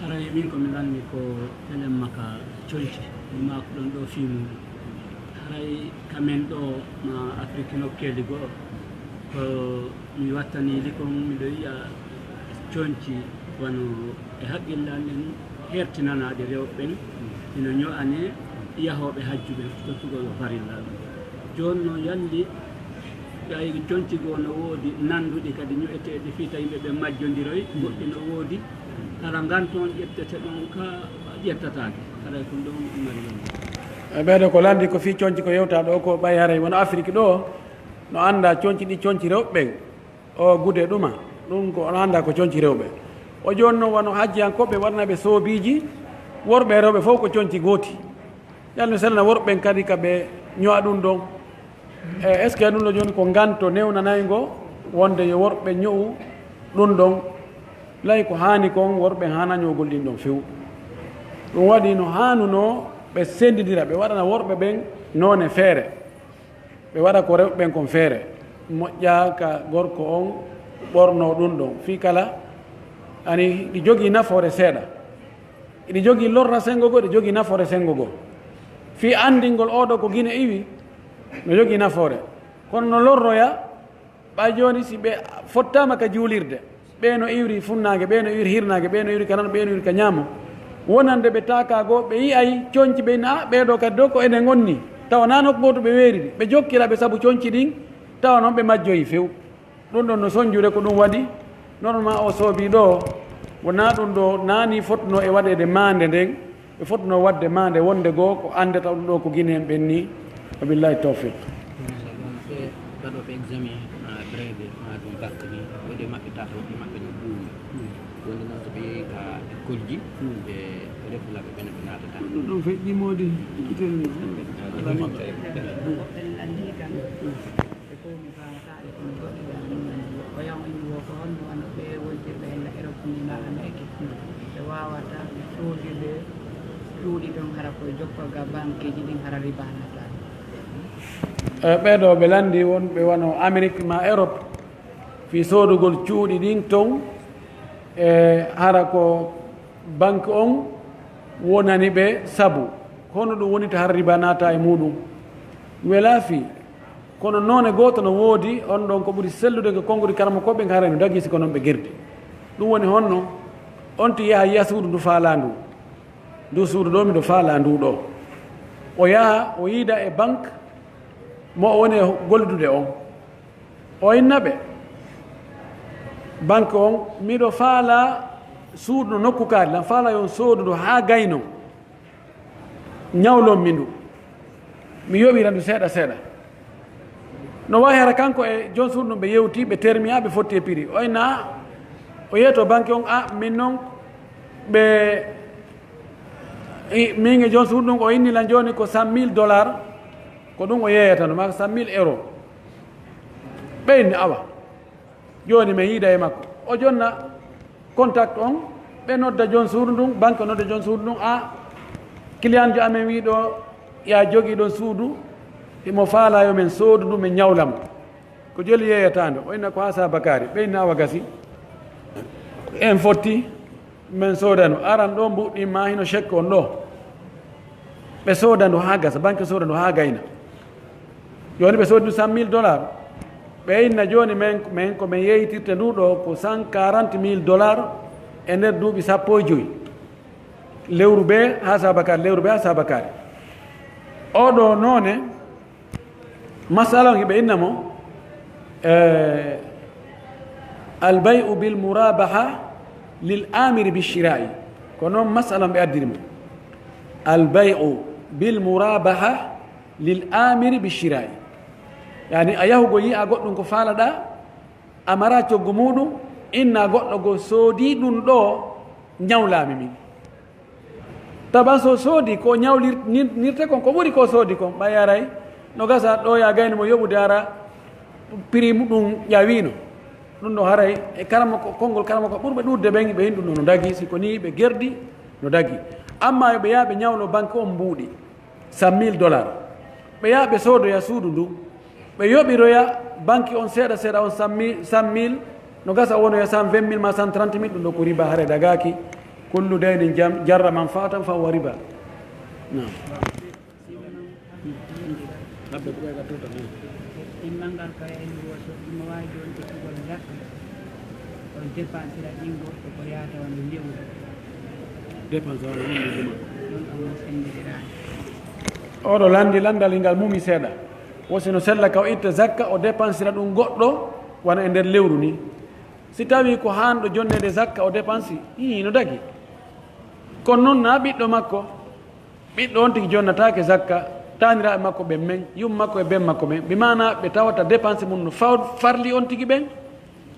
Haray min ko mi lanni ko telen maka conci, mi maako ɗon ɗo fii muuɗum. Haray ka men ɗo ma Afrik nokkeeli goo, ko mi wattani li kon, miɗo yi'a conci wano e haqqille an ɗen hertinanaaɗi rewɓe ɓen, hino ño'anee yahooɓe hajju ɓen, tottugol o farilla ɗum. Jooni non, yalli ɓay conci goo no woodi nanduɗi kadi ño'eteeɗi fii tawi yimɓe ɓen majjondiroy, goɗɗi no woodi, hara ngan toon ƴettete ɗon ka ƴettataake, haray ko ɗon mari wonde. E ɓeeɗo ko lanndi ko fii conci ko yewtaa ɗoo ko, ɓay haray wano Afrik ɗoo, no anndaa conci ɗi conci rewɓe ɓen. O gude ɗuma, ɗum ko on anndaa ko conci rewɓe. O jooni non wano hajjiyankooɓe waɗana ɓe soobiiji, Worɓe e rewɓe fof ko conci gooti. Yo Allah selline worɓe ɓen kadi ka ɓe ño'a ɗun ɗon. E, est-ce que ɗun ɗo jooni ko nganto newnanayngo wonde yo worɓe ño'u ɗun ɗon? Lay ko haani kon, worɓe haanaa ño'ugol ɗin ɗon few. Ɗun waɗi no haanunoo ɓe senndindira, ɓe waɗana worɓe ɓen noone feere. Ɓe waɗa ko rewɓe ɓen kon feere. Moƴƴaa ka gorko on ɓornoo ɗun ɗon. Fii kala, ani, ɗi jogii nafoore seeɗa. Hiɗi jogii lorra senngo goo, hiɗi jogii nafoore senngo goo. Fii anndingol oo ɗoo ko Gine iwi, no jogii nafoore. Kono no lorroya, ɓay jooni si ɓe fottaama ka juulirde, ɓee no iwri funnaange, ɓee no iwri hirnaange, ɓee no iwri ka nano, ɓee no iwri ka ñaamo. Wonande ɓe taakaa goo, ɓe yi'ay conci, ɓe inna, "Ah, ɓee ɗoo kadi ɗoo ko enen on nii." Tawa naa nokku gooto ɓe weeriri. Ɓe jokkira ɓe sabu conci ɗin, tawa non ɓe majjoyi few. Ɗun ɗon no sonjude ko ɗun waɗi. Normalement, o soobii ɗoo, wonaa ɗun ɗoo naani fotnoo e waɗeede maande nden, ɓe fotnoo waɗde maande wonde goo ko anndata ɗun ɗoo ko Guinéen ɓen nii. Wa billahi tawfiq. Ɗon ɓe gaɗooɓe examen, haa brevet, haa ɗum bac nii, woodi e maɓɓe tata, woɓɓe maɓɓe no ɗuuɗi. Wonde noon, so ɓe yehi ka école ji, ɓe refulaɓe ɓen ɓe naatata. Ɗun ɗon feƴƴii moodi, kitel ni. Alaa maɓɓe. Woɓɓe anndii kan. Ɓe fow mi faamataa ɓe, kono goɗɗo ɓe anndi. Oya on inni wo ko honno wano ɓe wontirɓe hella Erop ni maa Amerik? Ɓe waawata soodude cuuɗi ɗon hara ko e jokkol ga bankeeji ɗin hara riba naataani. E ɓee ɗoo ɓe lanndii wonɓe wano Amerik maa Erop fii soodugol cuuɗi ɗin ton, e hara ko banke on wonani ɓe sabu. Hono ɗun woni to hara riba naata e muuɗun? Welaa fii. Kono noone gooto no woodi, on ɗon ko ɓuri sellude ko konguɗi karamokooɓe ɓen, haray no dagii si ko non ɓe gerti. Ɗun woni honno? On tigi yaha yi'a suudu ndu faalaa ndun. Ndu suudu ɗoo, miɗo faalaa ndu ɗoo. O yaha, o yiida e bank mo o woni e gollude on. O inna ɓe, bank on, miɗo faalaa suudu no nokku kaari lan, faalaa yo on soodu ndu haa gayno. Ñawlon mi ndu. Mi yoɓira ndu seeɗa seeɗa. No wa'i hara kanko e jon suudu ndun ɓe yewti, ɓe termi, haa ɓe fotti e prix. O inna, o yeeto banki on, a, min non, ɓe, i, min e jon suudu ndun, o inni lan jooni ko cent mille dollars, ko ɗun o yeeyata no, maa cent mille euros. Ɓe inni, awa. Jooni men yiida e makko. O jonna contact on, ɓe nodda jon suudu ndun, banque nodda jon suudu ndun, a, client jo amen wi'i ɗoo, ya jogii ɗon suudu, himo faalaa yo men soodu ndu, men ñawla mo. Ko joli yeeyataande, o inna ko haa saabakaari, ɓe inna awa gasi. En fotti, men soodano. Aran ɗoo mbuuɗi maa hino chèque on ɗoo. Ɓe soodano haa gasa, banque soodano haa gayna. Jooni ɓe soodi ndu cent mille dollars. Ɓe inna jooni men, men ko men yeeytirta ndu ɗoo ko cent quarante mille dollars e nder duuɓi sappo e joy. Lewru bee haa saabakaari, lewru bee haa saabakaari. Oo ɗoo noone, masala on hiɓe inna mo, eh, al bay'u bil murabaha lil amiri bi shira'i. Ko non masala on ɓe addiri mo. Al bay'u bil murabaha lil amiri bi shira'i. Yani a yahugol yi'a goɗɗum ko faalaɗaa, a mara coggu muuɗum, inna goɗɗo goo soodii ɗum ɗoo ñawlaami min. Taban so soodi ko ñawlir-, nir-, nirte kon, ko ɓuri ko soodi kon, ɓay aray no gasa ɗo ya gayni mo yoɓude ara prix mu ɗum ƴawiino. Ɗum ɗo haray e karama ko, konngol karama ko ɓurɓe ɗuuɗde ɓen, ɓe hin ɗum ɗo no dagi, si ko nii ɓe gerdi no dagi. Amma yo ɓe yaa ɓe ñawlo banque on mbuuɗi. Cent mille dollars. Ɓe yaha ɓe soodoya suudu ndun. Ɓe yoɓiroya banki on seeɗa seeɗa on cent mille, cent mille, no gasa o wonoya cent vingt mille maa cent trente mille, ɗum ɗo ko riba, hare dagaaki. Kullu daynin jam-, jarra manfaatan fa huwa riba. Naam. Ɗimmal ngal kay en wo so ɗum waawi jooni ƴettugol zakka, on dépensira ɗin goɗɗo ko yaata wano lewru. Dépense wano ɗum ɗum. Ɗum ɗon mo senndiriraani. Oɗo lanndi lanndal ngal mumi seeɗa. Wo si no sella ka o itta zakka, o dépensira ɗum goɗɗo wano e nder lewru ni. Si tawii ko haanɗo jonneede zakka o dépensi, hii, no dagi. Kono non naa ɓiɗɗo makko, ɓiɗɗo on tigi jonnataake zakka, taaniraaɓe makko ɓen men, yumma makko e ben makko ɓen, bi maanaa ɓe tawata dépense mun no faw-, farli on tigi ɓen,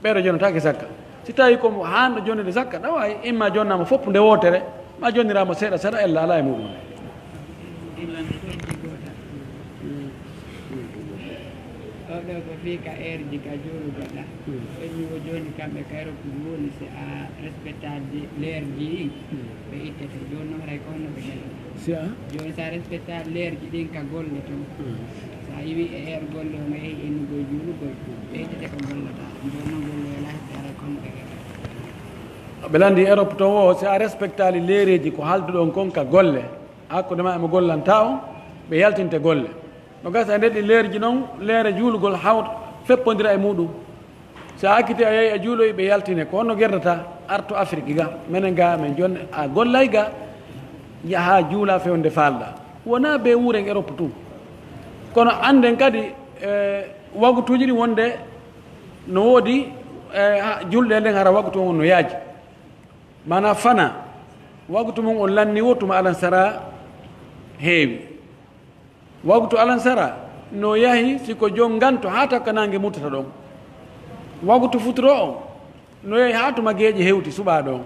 ɓeeɗo jonnataake zakka. Si tawii ko mo haanɗo jonneede zakka, ɗawa imma jonnaama fof nde wootere, Ma jonniraama seeɗa seeɗa, ella alaa e muɗum. Ɗiɗon ko fii ka eerji ka juulugol ɗa. Ɓen ni wo jooni kamɓe ka Europe no woni, si a respectaali leerji ɗin, ɓe ittete. Jooni non haray ko honno ɓe gaɗi? Si a? Jooni si a respectaali leerji ɗin ka golle ton, si a iwi e heure golle on a yehi innugol juulugol, ɓe ittete ko gollataa. Jooni non golle welaa heɓde, haray ko honno ɓe gaɗi? Ɓe lanndii Europe ton woo, si a respectaali leereeji ko haalduɗon kon ka golle, hakkunde maa e mo gollantaa on, ɓe yaltinte golle. No gasa e nder ɗin leerji non, leere juulugol hawta feppondira e muɗum. Si a acciti a yahi a juuloyi, ɓe yaltine. Ko honno gerdata? Artu Afrik ga, menen ga, men jon a gollay ga, yaha juula fewndo faalɗaa. Wonaa bee wuuren Europe tun. Kono annden kadi, eh, wagutuuji ɗin wonde no woodi, eh, ha, julɗe ɗen hara wagutu on no yaaji. Maanaa fanaa, wagutu mun on lanni wo tuma alansaraa heewi. Wagutu alansaraa no yahi si ko jon nganto haa takka naange muttata ɗon. Wagutu futuro on no yahi haa tuma geeƴe hewti suɓaa ɗon.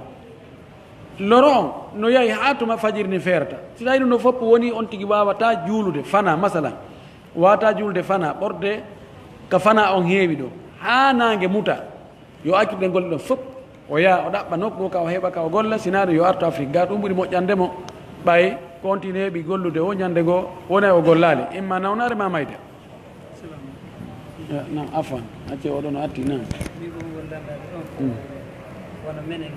Loro on no yahi haa tuma fajiri ndin feerata. Si tawii ɗum ɗoo fof wonii on tigi waawataa juulude fanaa, masalan, waawataa juulude fanaa, ɓorde ka fanaa on heewi ɗoo, haa naange muta. Yo accu ɗen golle ɗon fof, o yaha, o ɗaɓɓa nokku ka o heɓa ka o golla, sinaa ɗum yo artu Afrik ga, ɗum ɓuri moƴƴande mo, ɓay ko on tigi heɓi gollude o ñande goo, wonay o gollaali, imma nawnaare maa mayde. Ya, naam, afwan, acce oɗon o atti, naam. Min ko ngol lanndaaɓe ɗon ko Mm. wano menen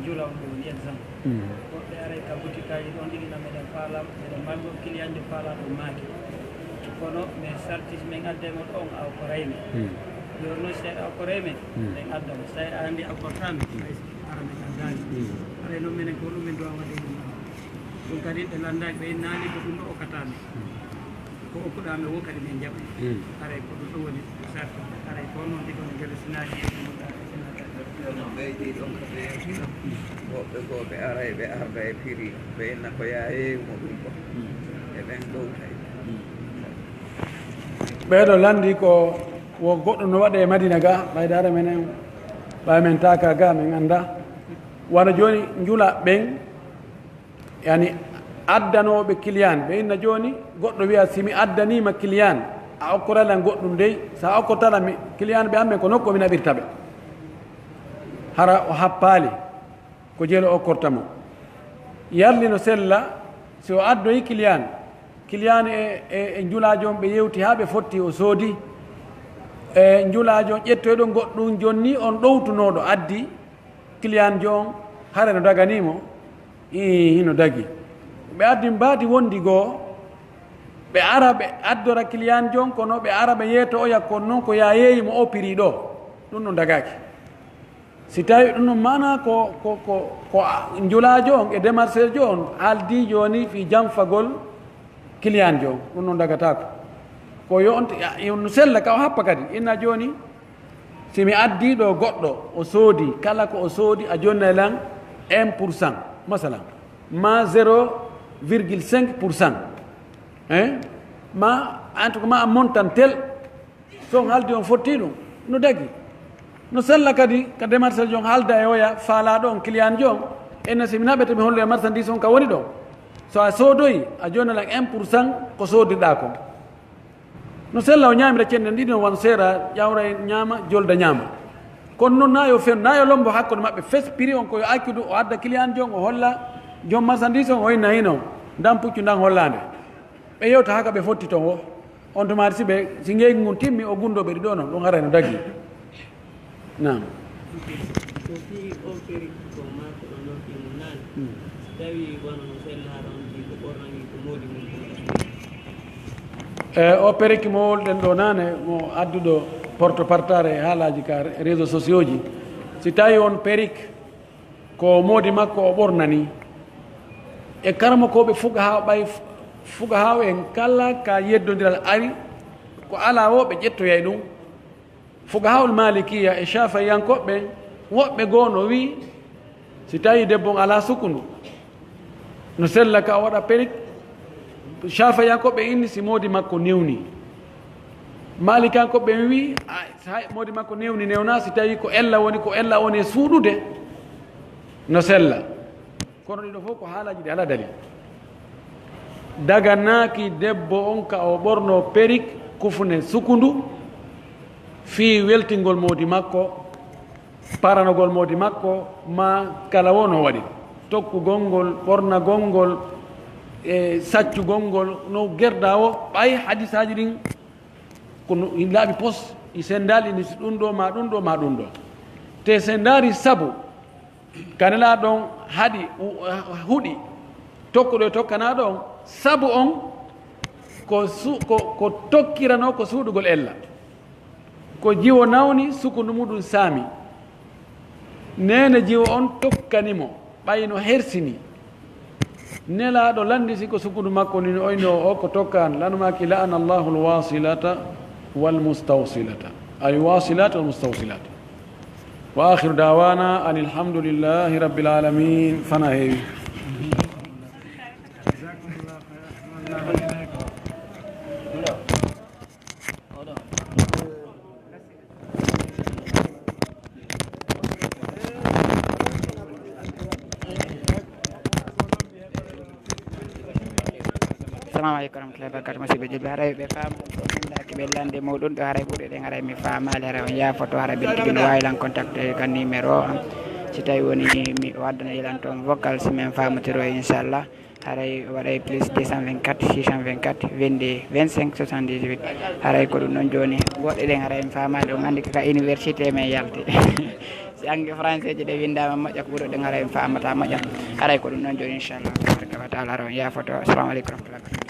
jula on ɗo woni exemple. Mm. Woɓɓe aray ka butikaaji ɗon ɗigina meɗen faala, meɗen mari ɗon kiliyanjo faalaaɗo maaki. Kono min sarti si min adday mo ɗon a okkoray men. Mm. Jooni non si tawi a okkoray men, Mm. min adda mo. Si tawi a anndi a okkortaa men, Mm. hay si ara men addaali. Mm. Aray non menen ko ɗum min duwa waɗde ɗum. Ɗum kadi ɓe lanndaaki, ɓe innaali ko ɗum ɗo okkataa men. Mm. Ko okkuɗaa men woo kadi min jaɓay. Mm. Aray ko ɗum ɗo woni sarti. Aray ko non tigi on gele sinaaji e ɗum ɗo. Kono ɓeydii ɗon ka ɓe yewtira. Woɓɓe goo ɓe aray, ɓe arda e firi, ɓe inna ko yaa yeeyu mo ɗum ko. E ɓen ɗowtay. Ɓee ɗoo lanndii ko wo goɗɗum no waɗee e Madina ga, ɓay daara menen, ɓay men taaka ga, men anndaa. Wano jooni njula ɓen, yani, addanooɓe kiliyan, ɓe inna jooni, goɗɗo wi'a, "Si mi addanii ma kiliyan, a okkoray lan goɗɗum dey, si a okkortaa lan mi, kiliyan ɓe an ɓen ko nokku mi naɓirta ɓe." Hara o happaali ko jelo okkorta mo. Yarli no sella, si o addoyi kiliyan, kiliyan e, e, e njulaajo on ɓe yewti haa ɓe fotti, o soodi. E njulaajo on ƴettoyɗo goɗɗum, jonni on ɗowtunooɗo addi, kiliyanjo on, hara no daganii mo? Ii, hino dagi. Ɓe addi mbaadi wondi goo, ɓe ara ɓe addora kiliyanjo on, kono ɓe ara ɓe yeetoya kon non ko yaa yeeyi mo oo piri ɗoo. Ɗum no dagaaki. Si tawii ɗum no maanaa ko, ko, ko, ko a, njulaajo on e démarcheur jo on haaldii jooni fii janfagol kiliyanjo on, ɗum no dagataako. Ko yo on, yo on sella ka o happa kadi. Inna jooni, Si mi addii ɗoo goɗɗo, o soodi, kala ko o soodi, a jonnay lan un pour cent, masalan, ma zéro virgule cinq pour cent, hein? Ma, en tout cas, ma a montant tel, so on haaldi on fotti ɗum, no dagi. No sella kadi ka démarcheur jo on haalda e oya faalaaɗo on, kiliyanjo on, enna si mi naɓete mi holloya marchandise on ka woni ɗoo. So a soodoyi, a jonnay lan un pour cent ko soodirɗaa kon. No sella o ñaamira cenɗe ɗiɗi no wano seera, ƴawra e ñaama, jolda ñaama. Kono non naa yo fen, naa yo lombo hakkunde maɓɓe fes, prix on ko yo accu ɗum, o adda kiliyanjo on, o holla jom marchandise on, o inna hino, ndan puccu ndan hollaande. Ɓe yewta haka ɓe fotti ton o. On tumaati si ɓe, si ngeyngu ngun timmi, o gundoo ɓe ɗi ɗoo non, ɗum haray no dagi. Naam. Ok. Ko fii oo perruque ko maa ko ɗon noddi mo naane. Hmm. Si tawii wano no sellaaɗo on fii ko ɓornanii ko moodi mum ko. E, oo perruque mo wolɗen ɗoo naane, mo adduɗo porte partare e haalaaji ka réseaux sociaux ji. Si tawii on perruque ko moodi makko o ɓornanii. E karamokooɓe fuqahaa ɓay, fuqahaa en kala ka yeddondiral ari, ko alaa woo ɓe ƴettoyay ɗum. Fuqahaa'ul Maalikiya e Shaafi'iyankooɓe ɓen, woɓɓe goo no wi'i, si tawii debbo on alaa sukundu, no sella ka o waɗa perruque. Shaafi'iyankooɓe inni si moodi makko newnii. Maalikiyankooɓe ɓen wi'i, a, si hay moodi makko newni, newnaa, si tawii ko ella woni, ko ella woni e suuɗude, no sella. Kono ɗiɗo fof ko haalaaji ɗi alaa dalil. Daganaaki debbo on ka o ɓornoo perik, kufne sukundu, fii weltingol moodi makko, paranogol moodi makko, maa kala woo no waɗi. Tokkugol ngol, ɓornagol ngol, e saccugol ngol, no gerdaa woo, ɓay hadisaaji ɗin ko no, ɗi laaɓi pos, ɗi senndaali, ni si ɗun ɗoo, maa ɗun ɗoo, maa ɗun ɗoo. Te senndaari sabu, Ka Nelaaɗo on haɗi, u-, huɗi, tokkuɗo e tokkanaaɗo on, sabu on ko su-, ko, ko tokkiranoo ko suuɗugol ella. Ko jiwo nawni, sukundu muɗum saami. Neene jiwo on tokkani mo, ɓay no hersini. Nelaaɗo lannditi ko sukundu makko ndin oynoo, o ko tokkaani, lanu maaki, "La'ana Allahu al-wasilata wal mustawsilata." Ay, wasilat wal mustawsilat. Wa akhiru da'wana anil hamdulillahi rabbil alamin. Fana heewi. Assalamu aleykum wa rahmatullahi wa barakatuh. Musidɓe julɓe, haray ɓe faama, ɓe anndaaki ɓe lande muɗum ɗo, haray ɓurɗe ɗen, haray mi faamaali, haray on yaafoto, haray ɓe tigi no waawi lan contacter kan numéro am. Si tawi woni mi waddana lan toon vocal, si men faamotiro, inchallah. Haray waɗay plus deux cent vingt-quatre, six cent vingt-quatre, vingt-deux, vingt-cinq, soixante-dix-huit. Haray ko ɗum ɗon jooni. Goɗɗe ɗen haray mi faamaali, on anndi ka université men yalti. Si ange français ji ɗe winndaama moƴƴa, ko ɓuri ɗen haray mi faamata moƴƴa. Haray ko ɗum ɗon jooni, inchallah. Tabaraka wa taala, haray on yaafoto. Assalamu aleykum wa rahmatullahi wa barakatuh.